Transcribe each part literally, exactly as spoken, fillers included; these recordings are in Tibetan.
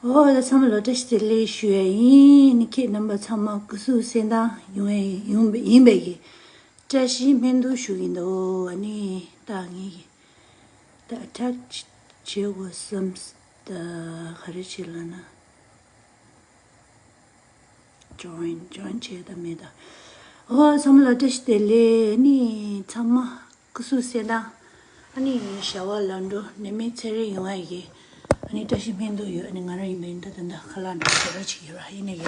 ཨོ་ད་ཚང་མ་ལ་བཀྲ་ཤིས་བདེ་ལེགས་ཞུ་ཡ་ཡིན། ནི་ཁྱེད་རྣམ་པ་ཚང་མ་སྐུ་གཟུགས་གསལ་ཐང་ཡོང་ཡ་ཡོང་ཡིན་པའི་གི་བཀྲ་ཤིས་སྨོན་འདུན་ཞུ་གི་འདུག་ཨ་ནི་ད་ངས་ཀྱི་ད་ཨ་ཊེག་བྱེད་དགོས་བསམ། ད་ག་རེ་བྱེད་ལ་ན། ཇོ་ཡིན་ཇོ་ཡིན་བྱས་ད་མེད་ད། ཨོ་ཚང་མ་ལ་བཀྲ་ཤིས་བདེ་ལེགས། ནི་ཚང་མ་སྐུ་གཟུགས་གསལ་ཐང་། ཨ་ནི་ཞྭ་བ་ལ་འགྲོ་ནད་མེད་ཚེ་རིང་ཡོང་བ་ཡི་གེ་ཨ་ནི་བཀྲ་ཤིས་སྨོན་འདུན་ཡོད། ཨ་ནི་ང་རང་ཡིན་པ་ཡིན་ད་ད་ད་ཁ་ལག་འགྲོ་ཞེ་དྲག་ཅིག་ཡོད་ར། ཡིན་ནའི་གི་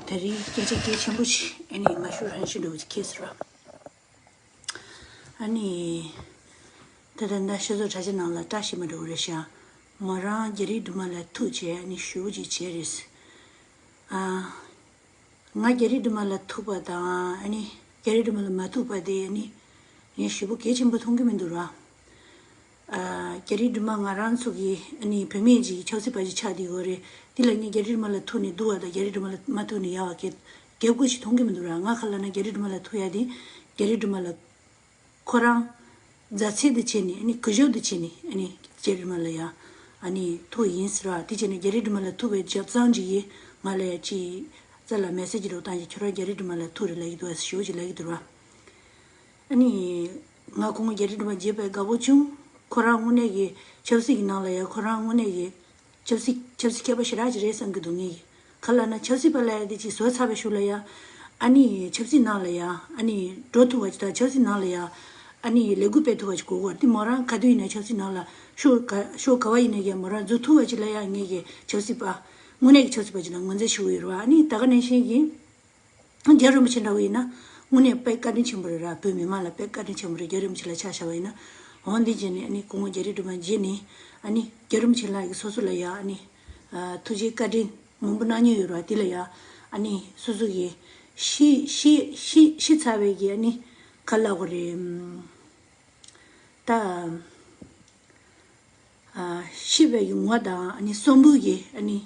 ད་རིང་སྐད་ཆ་གལ་ཆེན་པོ་ཞིག་ཨ་ནི་མ་ཞུ་རང་ཞུ་འགྲོ་གི་ཁེལ་སོང་ར། ཨ་ནི། ད་ལྟ་ད་ཤོ་ཚོགས་དྲ་རྒྱ་ནང་ལ་བཀྲ་ཤིས་མ་འགྲོ་གི་རེད་ཤག་མོ་རང་རྒྱ་རི་སྒྲོལ་མ་ལ་ཐུག་བྱས་ཨ་ནི་ཞུ་བོ་ཅིག་བྱས་རེད། ཨ། ང་རྒྱ་རི་སྒྲོལ་མ་ལ་ཐུག་པ་དང་ཨ་ནི་རྒྱ་རི་སྒྲོལ་མ་ལ་མ་ཐུག་པ་དེ་ཨ་ནི་ངས་ཞུ་བོ་གལ་ཆེན་པོ་མཐོང་གི་མི་འདུག་ར། ཨ། རྒྱ་རི་སྒྲོལ་མ་ང་རང་ཚོ་གི་ཨ་ནི་བུད་མེད་ཅིག་ཆབ་སྲིད་པ་ཅིག་ཆགས་བསྡད་ཡོད་རེད། དེ་ལ་ངས་རྒྱ་རི་སྒྲོལ་མ་ལ་ཐུག་ནས་སྡུག་བ་དང་རྒྱ་རི་སྒྲོལ་མ་ལ་མ་ཐུག་ནས་ཡག་བ་གལ་གལ་དགོས་ཞིག་མཐོང་གི་མི་འདུག་ར། ང་ཁ་ལ་ན་རྒྱ་རི་སྒྲོལ་མ་ལ་ཐུག་ཡ་དེ་རྒྱ་རི་སྒྲོལ་མ་ལ་ཁོ་རང་མཛའ་བརྩེ་དུ་བྱས་ནས་ཨ་ནི་གུས་ཞབས་དུ་བྱས་ནས་ཨ་ནི་རྒྱ་རི་སྒྲོལ་མ་ལ་ཡ་ཨ་ནི་ཐུག་ཡིན་ཟེར་བ་དེ་བྱས་ནས་རྒྱ་རི་སྒྲོལ་མ་ལ་ཐུག་པའི་རྒྱབ་གཙང་ཅིག་གིས་ང་ལ་ཡ་ཅིག་རྩ་ལ་མེ་སེ་ཇི་རོགས་བཏང་ཅིག་ཁྱོད་རང་རྒྱ་རི་སྒྲོལ་མ་ལ་ཐུག་རེད་ལབ་ཀྱི་འདུག་ཟེར་ཞུ་བོ་ཅིག་ལབ་ཀྱི་འདུག་ར། ཨ་ནི། ང་ཁོང་རྒྱ་རི་སྒྲོལ་མ་མཇལ་བའི་དགའ་པོ་བྱུང་། ཁོ་རང་དངོས་གནས་ཀྱི་ཆབ་སྲིད་ཀྱི་ནང་ལ་ཡང་ཁོ་རང་དངོས་གནས་ཀྱི་ཆབ་སྲིད་ཆབ་སྲིད་མཁས་པ་ཞེ་དྲག་ཅིག་རེད་བསམ་གྱི་འདུག་ངས་ཀྱི། ག་ལབ་ན་ཆབ་སྲིད་པ་ལབ་ཡ་དེ་ཅིག་བཟོ་ཚར་བའི་གཞུག་ལ་ཡང་ཨ་ནི་ཆབ་སྲིད་ནང་ལ་ཡང་ཨ་ནི་འགྲོ་ཐུབ་པ་ཅིག་དང་ཆབ་སྲིད་ནང་ལ་ཡང་ཨ་ནི་ལས་འགུལ་སྤེལ་ཐུབ་པ་ཅིག་དགོས་ཀྱི་ཡོད་རེད། དེ་མོ་རང་ག་དུས་ཡིན་ན་ཆབ་སྲིད་ནང་ལ་ཕྱོགས་ག་ཕྱོགས་ག་བ་ཡིན་ན་ཡང་མོ་རང་འཛུལ་ཐུབ་པ་ཅིག་ལ་ཡང་ངས་ཀྱི་ཆབ་སྲིད་པ་དངོས་གནས་ཀྱི་ཆབ་སྲིད་པ་ཅིག་ལ་ངོས་འཛིན་ཞུ་གི་ཡོད་རེད་བ། ཨ་ནི་ད་ག་ནང་བཞིན་གྱི། རྒྱལ་རིན་པོ་ཆེ་འདྲ་བོ་ཡིན་ན་དངོས་གནས་དཔེ་བཀའ་དྲིན་ཆེན་པོ་རེད་ར། བོད་མི་མང་ལ་དཔེ་བཀའ་དྲིན་ཆེན་པོ་རེད། རྒྱལ་རིན་པོ་ཆེ་ལ་ཆ་བཞག་པ་ཡིན་ན། འོ་འདི་བྱས་ནས་ཨ་ནི་སྐུ་ངོ་རྒྱ་རི་སྒྲོལ་མ་མཇལ་ནས་ཨ་ནི་རྒྱལ་རིན་པོ་ཆེ་ལགས་ཀྱིས་སོ་སོ་ལ་ཡ་ཨ་ནི་ཐུགས་རྗེ་བཀའ་དྲིན་མང་པོ་གནང་མྱོང་ཡོད་ར། དེ་ལ་ཡ་ཨ་ནི་སོ་སོ་གི་ཤི་ཤི་ཤི་ཤི་ཚར་བའི་གི་ཨ་ནི་ག་ལབ་དགོས་རེད། ད། ཤི་བའི་ངོ་དང་ཨ་ནི་གསོན་པོ་གི་ཨ་ནི་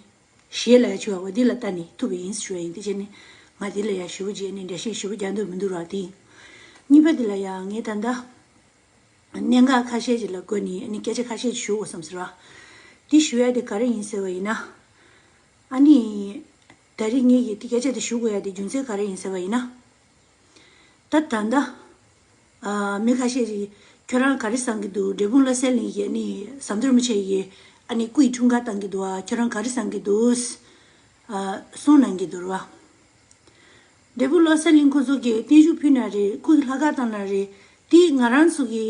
ཞལ་ལ་ཡ་བྱུང་བ་འདི་ལ་ལྟ་ནས་ཐུབ་པ་ཡིན་ཞུ་བ་ཡིན། དེ་བྱས་ནས་ང་འདི་ལ་ཡ་ཞུ་བ་བྱས་ནས་འགྲེལ་བཤད་ཞུ་བ་རྒྱག་འདོད་མི་འདུག་ར། དེ་ཡིན། གཉིས་པ་འདི་ལ་ཡ་ངས་ད་ལྟ་གནད་འགག་ཁ་ཤས་ཅིག་ལ་བཀོད་ནས་ཨ་ནི་སྐད་ཆ་ཁ་ཤས་ཅིག་ཞུ་དགོས་བསམ་ཟེར་བ། འདི་ཞུ་ཡ་དེ་ག་རེ་ཡིན་ཟེར་བ་ཡིན་ན། ཨ་ནི། ད་རེས་ངས་ཀྱི་དེ་སྐད་ཆ་དེ་ཞུ་དགོས་ཡ་དེ་རྒྱུ་མཚན་ག་རེ་ཡིན་ཟེར་བ་ཡིན་ན། ད་ད་ལྟ། ཨ། མི་ཁ་ཤས་ཀྱིས་ཁྱོད་རང་ག་རེ་བསམ་གྱི་འདུག་འབྲས་སྤུངས་བློ་གསལ་གླིང་གི་ཨ་ནི་ཟམ་གདོང་རིན་པོ་ཆེ་ཡི་ཨ་ནི་སྐུ་ཡི་འཁྲུངས་སྐར་བཏང་གི་འདུག་ཨ། ཁྱོད་རང་ག་རེ་བསམ་གྱི་འདུག་ཨ། གསུང་གནང་གི་འདུག་ར། འབྲས་སྤུངས་བློ་གསལ་གླིང་ཁོ་ཚོ་གིས་བརྟན་བཞུགས་ཕུལ་ན་རེད། སྐུ་ཡི་ལྷག་དཀར་བཏང་ན་རེད། དེ་ང་རང་ཚོ་གི་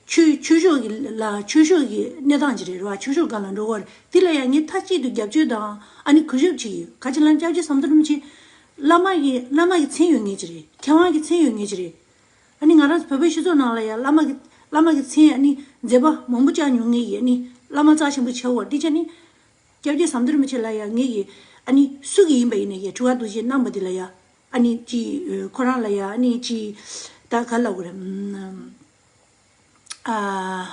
ཆོས་ཆོས་ཕྱོགས་ཀྱི་ལ་ཆོས་ཕྱོགས་ཀྱི་གནས་སྟངས་ཅིག་རེད་ར། ཆོས་ཕྱོགས་སྒང་ལ་འགྲོ་གི་རེད། དེ་ལ་ཡང་ངས་མཐའ་གཅིག་ཏུ་རྒྱབ་སྐྱོར་དང་ཨ་ནི་གུས་ཞབས་བྱེད་ཀྱི་ཡོད། ག་ཅི་ལབ་ན་སྐྱབས་རྗེ་ཟམ་གདོང་རིན་པོ་ཆེ་བླ་མ་ཡི་བླ་མ་གི་མཚན་ཡོད་མཁན་ཅིག་རེད། མཁས་དབང་གི་མཚན་ཡོད་མཁན་ཅིག་རེད། ཨ་ནི་ང་རང་ཚོ་བོད་པའི་སྤྱི་ཚོགས་ནང་ལ་ཡང་བླ་མ་གི་བླ་མ་གི་མཚན་ཨ་ནི་མཛད་པ་མང་པོ་བཅངས་མྱོང་མཁན་གྱི་ཨ་ནི་བླ་མ་རྩ་ཆེན་པོ་ཆགས་ཡོད་རེད། དེ་ཆ་ནི། སྐྱབས་རྗེ་ཟམ་གདོང་རིན་པོ་ཆེ་ལ་ཡང་ངེད་ཀྱིས་ཨ་ནི་སུ་གི་ཡིན་པ་ཡིན་ནའི་ཡང་ཁྲི་ཁར་འདུག་ཅེས་གནང་བ་འདི་ལ་ཡང་ཨ་ནི་ཅི་ཁོ་རང་ལ་ཡང་ཨ་ནི་ཅི་ད་ག་ལབ་དགོས་རེད། ཨ།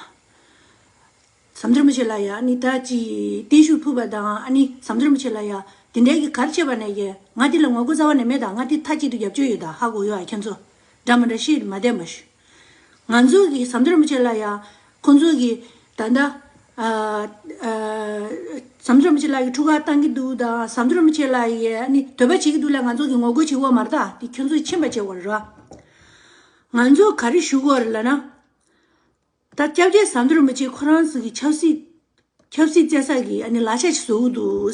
ཟམ་གདོང་རིན་པོ་ཆེ་ལ་ཡང་ཨ་ནི་ད་ཅི་བརྟན་བཞུགས་ཕུལ་བ་དང་ཨ་ནི་ཟམ་གདོང་རིན་པོ་ཆེ་ལ་ཡང་དེ་འདྲའི་གི་ག་རེ་བྱས་པ་ནས་ཀྱི་ང་འདི་ལ་ངོ་རྒོལ་རྩ་བ་ནས་མེད། ད་ང་འདི་མཐའ་གཅིག་ཏུ་རྒྱབ་སྐྱོར་ཡོད། ད་ཧ་གོ་ཡོད་ཨ་ཁྱེད་ཚོ། འདྲ་མི་འདྲ་ཤེས་མ་བསྡད་མ་ཞུ། ང་ཚོ་གི་ཟམ་གདོང་རིན་པོ་ཆེ་ལ་ཡང་ཁོང་ཚོ་གི་ད་ལྟ་ཨ་ཨ་ཟམ་གདོང་རིན་པོ་ཆེ་ལགས་ཀྱི་ཐུགས་ཁུར་བཏང་གི་འདུག་དང་ཟམ་གདོང་རིན་པོ་ཆེ་ལགས་ཀྱི་ཨ་ནི་འདོད་པ་བྱེད་ཀྱི་འདུག་ལ་ང་ཚོ་གི་ངོ་རྒོལ་བྱེད་དགོས་མ་རེད། ད་དེ་ཁྱོད་ཚོས་མཁྱེན་པ་བྱེད་དགོས་རེད་ར། ང་ཚོ་ག་རེ་ཞུ་དགོས་རེད་ལབ་ན། ད་སྐྱབས་རྗེ་ཟམ་གདོང་རིན་པོ་ཆེ་ཁོ་རང་ཚོ་གི་ཆབ་སྲིད་ཆབ་སྲིད་བཙལ་ས་གི་ཨ་ནི་ལག་ཆ་ཞིག་བཟོ་གི་འདུག་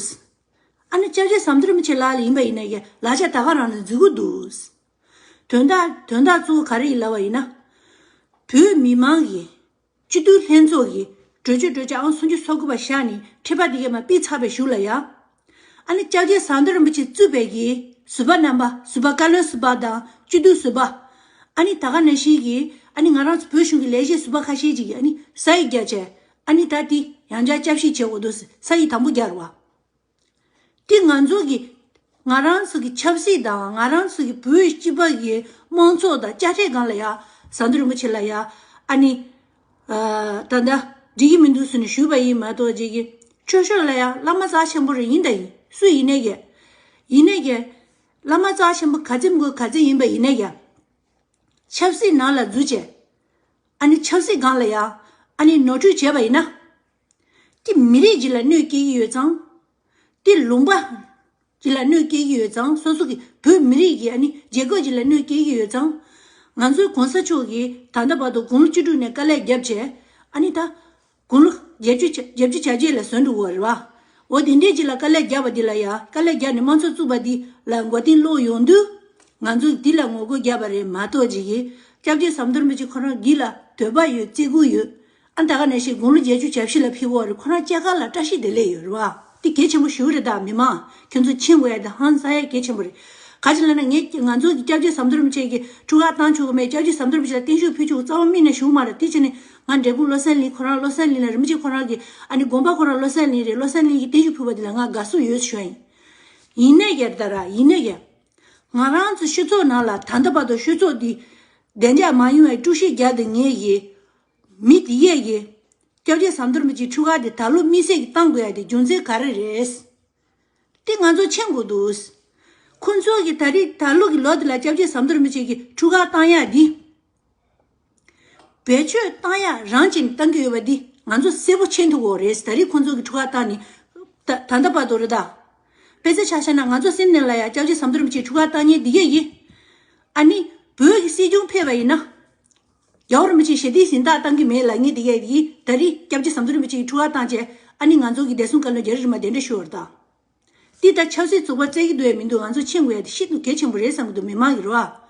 ཨ་ནི་སྐྱབས་རྗེ་ཟམ་གདོང་རིན་པོ་ཆེ་ལགས་ལ་ཡིན་པ་ཡིན་ན་ཡང་ལག་ཆ་ད་ག་རང་ནས་འཛུལ་གི་འདུག་དོན་དག་དོན་དག་གཙོ་བོ་ག་རེ་ཡིན་ལབ་པ་ཡིན་ན། བོད་མི་མང་གི་སྤྱི་འཐུས་ལྷན་ཚོགས་ཀྱི་གྲོས་ཆོད་གྲོས་ཆོད་ཨང་སུམ་ཅུ་སོ་དགུ་པ་བཞག་ནས་ཁྲི་པ་དེ་གས་མར་ཕུད་ཚར་བའི་གཞུག་ལ་ཡ། ཨ་ནི་སྐྱབས་རྗེ་ཟམ་གདོང་རིན་པོ་ཆེ་གཙོས་པའི་གི་ཟུར་པ་རྣམ་པ་ཟུར་པ་བཀའ་བློན་ཟུར་པ་དང་སྤྱི་འཐུས་ཟུར་པ། ཨ་ནི་ད་ག་ནང་བཞིན་གྱི་ཨ་ནི་ང་རང་ཚོ་བོད་གཞུང་གི་ལས་བྱེད་ཟུར་པ་ཁ་ཤས་ཅིག་གིས་ཨ་ནི་ས་ཡིག་བརྒྱབ་བྱས་ཨ་ནི་ད་དེ་ཡང་བསྐྱར་བསྐྱར་ཞིབ་བྱེད་དགོས་འདུག་ས་ཡིག་དང་པོ་བརྒྱབ་རེད་བ། དེ་ང་ཚོ་གི་ང་རང་ཚོ་གི་ཆབ་སྲིད་དང་ང་རང་ཚོ་གི་བོད་སྤྱི་པ་གི་དམངས་གཙོ་དང་དཔྱ་ཁྲལ་སྒང་ལ་ཡ་ཟམ་གདོང་རིན་པོ་ཆེ་ལ་ཡ་ཨ་ནི་ཨ་ད་ལྟ་འགྲིག་གི་མི་འདུག་ཟེར་ནས་ཞུས་པ་ཡིན་མ་གཏོགས་རྗེས་ཀྱི་ཆོས་ཕྱོགས་ལ་ཡ་བླ་མ་རྩ་ཆེན་པོ་རེ་ཡིན་ད་ཡིན་སུ་ཡིན་ནའི་གི་ཡིན་ནའི་གི་བླ་མ་རྩ་ཆེན་པོ་ག་ཚོད་དགོས་ག་ཚོད་ཡིན་པ་ཡིན་ནའི་གི་ཆབ་སྲིད་ནང་ལ་འཛུལ་བྱས་ཨ་ནི་ཆབ་སྲིད་སྒང་ལ་ཡ་ཨ་ནི་ནོར་འཁྲུལ་བྱས་པ་ཡིན་ན། དེ་མི་རིགས་ཅིག་ལ་གནོད་སྐྱེལ་གྱི་ཡོད་ཙང་། དེ་ལུང་པ་ཅིག་ལ་གནོད་སྐྱེལ་གྱི་ཡོད་ཙང་། སོ་སོ་གི་བོད་མི་རིགས་ཀྱི་ཨ་ནི་རྒྱལ་ཁབ་ཅིག་ལ་གནོད་སྐྱེལ་གྱི་ཡོད་ཙང་། ང་ཚོའི་གོང་ས་མཆོག་གིས་ད་ལྟ་བར་དུ་དགུང་ལོ་བཅུ་དྲུག་ནས་དཀའ་ལས་བརྒྱབ་བྱས། ཨ་ནི་ད་དགུང་ལོ་བརྒྱད་ཅུ་བརྒྱད་ཅུ་གྱ་བརྒྱད་ལ་སོན་འགྲོ་བ་རེད་བ། འོ་དེ་འདྲའི་ཅིག་ལ་དཀའ་ལས་བརྒྱབ་པ་འདི་ལ་ཡ། དཀའ་ལས་བརྒྱབ་ནས་དམངས་གཙོ་བཙུགས་པ་འདི་ལ་མགོ་རྟིང་སློག་ཡོང་དུས། ང་ཚོས་འདི་ལ་ངོ་རྒོལ་བརྒྱབ་པ་རེད་མ་གཏོགས། ཅིག་གིས་སྐྱབས་རྗེ་ཟམ་གདོང་རིན་པོ་ཆེ་ཁོ་རང་འདི་ལ་འདོད་པ་ཡོད། བརྩི་བཀུར་ཡོད། ཨ། ད་ག་ནང་བཞིན་དགུང་ལོ་བརྒྱད་ཅུ་གྱ་བཞི་ལ་ཕེབས་པ་རེད། ཁོ་རང་སྐྱེས་སྐར་ལ་བཀྲ་ཤིས་བདེ་ལེགས་ཡོད་རེད་བ། དེ་གལ་ཆེན་པོ་ཞེ་པོ་རེད། ད་མི་མང་ཁྱོད་ཚོ་མཁྱེན་དགོས་ཡ་དེ་ཧང་སང་ཡ་གལ་ཆེན་པོ་རེད། ག་ཅི་ལབ་ན། ངས་ང་ཚོ་གི་སྐྱབས་རྗེ་ཟམ་གདོང་རིན་པོ་ཆེ་གི་ཐུགས་ཁ་བཏང་ཆོག་གི་མེད། སྐྱབས་རྗེ་ཟམ་གདོང་རིན་པོ་ཆེ་ལ་བརྟན་བཞུགས་ཕུལ་ཆོག་རྩ་བ་མིག་ནས་ཞུ་གི་མ་རེད། དེ་བྱས་ནས་ང་འབྲས་སྤུངས་བློ་གསལ་གླིང་ཁོ་རང་། བློ་གསལ་གླིང་ལ་རིན་པོ་ཆེ་ཁོ་རང་གི་ཨ་ནི་དགོན་པ་ཁོ་རང་བློ་གསལ་གླིང་རེད། བློ་གསལ་གླིང་གི་བརྟན་བཞུགས་ཕུལ་བ་དེ་ལ་ང་དགའ་བསུ་ཡོད་ཞུ་ཡ་ཡིན། ཡིན་ནའི་ཡ། ད་ར་ཡིན་ནའི་ཡ། ང་རང་ཚོ་སྤྱི་ཚོགས་ནང་ལ་ད་ལྟ་བར་དུ་ཤོད་ཚོགས་འདི་བདེ་འཇགས་མ་ཡོང་བའི་དཀྲུག་ཤིང་རྒྱག་དེ་ངས་ཡི། མི་དེ་ཡས་ཀྱིས་སྐྱབས་རྗེ་ཟམ་གདོང་རིན་པོ་ཆེའི་ཐུགས་ཁ་དེ་ད་ལོ་དམིགས་བསལ་གྱིས་བཏང་དགོས་ཡ་དེ་རྒྱུ་མཚན་ག་རེ་རེད། དེ་ང་ཚོ་མཁྱེན་དགོས་འདུག། ཁོ་ཚོ་གིས་ད་རེས་ད་ལོ་གི་ལོ་དེ་ལ་སྐྱབས་རྗེ་ཟམ་གདོང་རིན་པོ་ཆེ་གི་ཐུགས་ཁ་བཏང་ཡ་དེ། བེད་སྤྱོད་བཏང་ཡ་རང་བྱས་ནས་བཏང་གི་ཡོད་པ་འདི་ང་ཚོ་གསལ་པོ་མཁྱེན་ཐུབ་ཀྱི་ཡོད་རེད། ད་རེས་ཁོ་ཚོ་གི་ཐུགས་ཁ་བཏང་ནས་ད་ད་ལྟ་བར་དུ་རེད་ད། དཔེ་ཆ་ཆ་བཞག་ན་ང་ཚོ་སེམས་ནང་ལ་ཡ་སྐྱབས་རྗེ་ཟམ་གདོང་རིན་པོ་ཆེའི་ཐུགས་ཁ་བཏང་མཁན་འདི་གས་ཡིན། ཨ་ནི་བོད་ཀྱི་སྲིད་སྐྱོང་ཕེབས་པ་ཡིན་ན། རྒྱལ་བ་རིན་པོ་ཆེ་ཞལ་གདན་གཟེངས་རྟགས་བཏང་གི་མེད་ལབ་མཁན་འདི་གས་ཡིན། ད་རེས་སྐྱབས་རྗེ་ཟམ་གདོང་རིན་པོ་ཆེའི་ཐུགས་ཁ་བཏང་བྱས། ཨ་ནི་ང་ཚོ་གི་བདེ་སྲུང་བཀའ་བློན་རྒྱ་རི་རིན་པོ་དེ་འདྲ་ཞུ་བ་རེད་ད། འདི་ལྟར་ཆབ་སྲིད་རྩུབ་པོ་རྩེ་གི་འདུག་ཡ་མི་འདུག། ང་ཚོ་མཁྱེན་དགོས་ཡ་དེ་ཤིན་ཏུ་གལ་ཆེན་པོ་རེད་བསམ་གི་འདུག། མི་མང་གི་རེད་བ།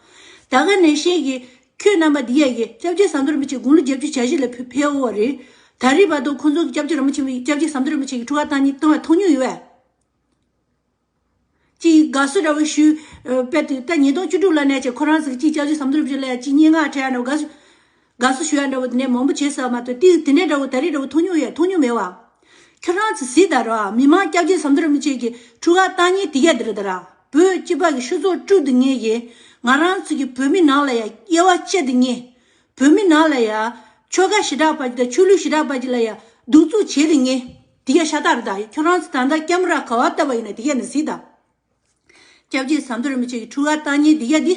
ད་ག་ནང་བཞིན་གྱི་ཁྱོད་རྣམ་པ་འདི་ཡ་གི་སྐྱབས་རྗེ་ཟམ་གདོང་རིན་པོ་ཆེ་དགུང་ལོ་བརྒྱད་ཅུ་གྱ་བཞི་ལ་ཕེབས་ཕེབས་འོ་བ་རེད། ད་རེས་བར་དུ་ཁོང་ཚོ་གི་སྐྱབས་རྗེ་རིན་པོ་ཆེ། སྐྱབས་རྗེ་ཟམ་གདོང་རིན་པོ་ཆེ་གི་ཐུགས་ཁ་བཏང་མཁན་བཏང་བ་མཐོང་མྱོང་ཡོད་བས། ཅིག་དགའ་བསུ་འདྲ་བོ་ཞུས། ཨ། དཔེ་དེ་ད་ཉིས་སྟོང་བཅུ་དྲུག་ལ་ནས་ཅིག་ཁོ་རང་ཚོ་གིས་ཅིག་སྐྱབས་རྗེ་ཟམ་གདོང་རིན་པོ་ཆེ་ལ་ཡ་ཅིག་སྙན་ངག་བྲིས་ཡ་འདྲ་བོ། དགའ་བསུ། དགའ་བསུ་ཞུ་ཡ་འདྲ་བོ་དེ་ནས་མང་པོ་བྱས་ཟེར་བ་མ་གཏོགས། དེ་དེ་འདྲ་འདྲ་བོ་ད་རེས་འདྲ་བོ་མཐོང་མྱོང་ཡོད། མཐོང་མྱོང་མེད་བ། ཁྱོད་རང་ཚོ་གཟིགས་དང་རོ། མི་མང་སྐྱབས་རྗེ་ཟམ་གདོང་རིན་པོ་ཆེ་གི་ཐུགས་ཁ་བཏང་མཁན་དེ་གས་དེ་རེད་ད་ར། བོད་སྤྱི་པ་གི་ཤོད་ཚོགས་དཀྲུགས་དེ་མཁན་གྱིས། ང་རང་ཚོ་གི་བོད་མི་ནང་ལ་ཡ་དབྱེ་བ་ཕྱེ་དེ་མཁན། བོད་མི་ནང་ལ་ཡ་ཆོལ་ཁ་ཞེ་དྲག་པ་ཅིག་དང་ཆོས་ལུགས་ཞེ་དྲག་པ་ཅིག་ལ་ཡ་གདུག་རྩུབ་བྱེད་དེ་མཁན་དེ་གས་ཤ་སྟག་རེད་ད། ཁྱོད་རང་ཚོ་ད་ལྟ་ཀེ་མ་ར་ག་བ་བལྟས་པ་ཡིན་ན་དེ་གས་ནས་གཟིགས་དང་། སྐྱབས་རྗེ་ཟམ་གདོང་རིན་པོ་ཆེ་གི་ཐུགས་ཁ་བཏང་མཁན་འདི་གས་འདི།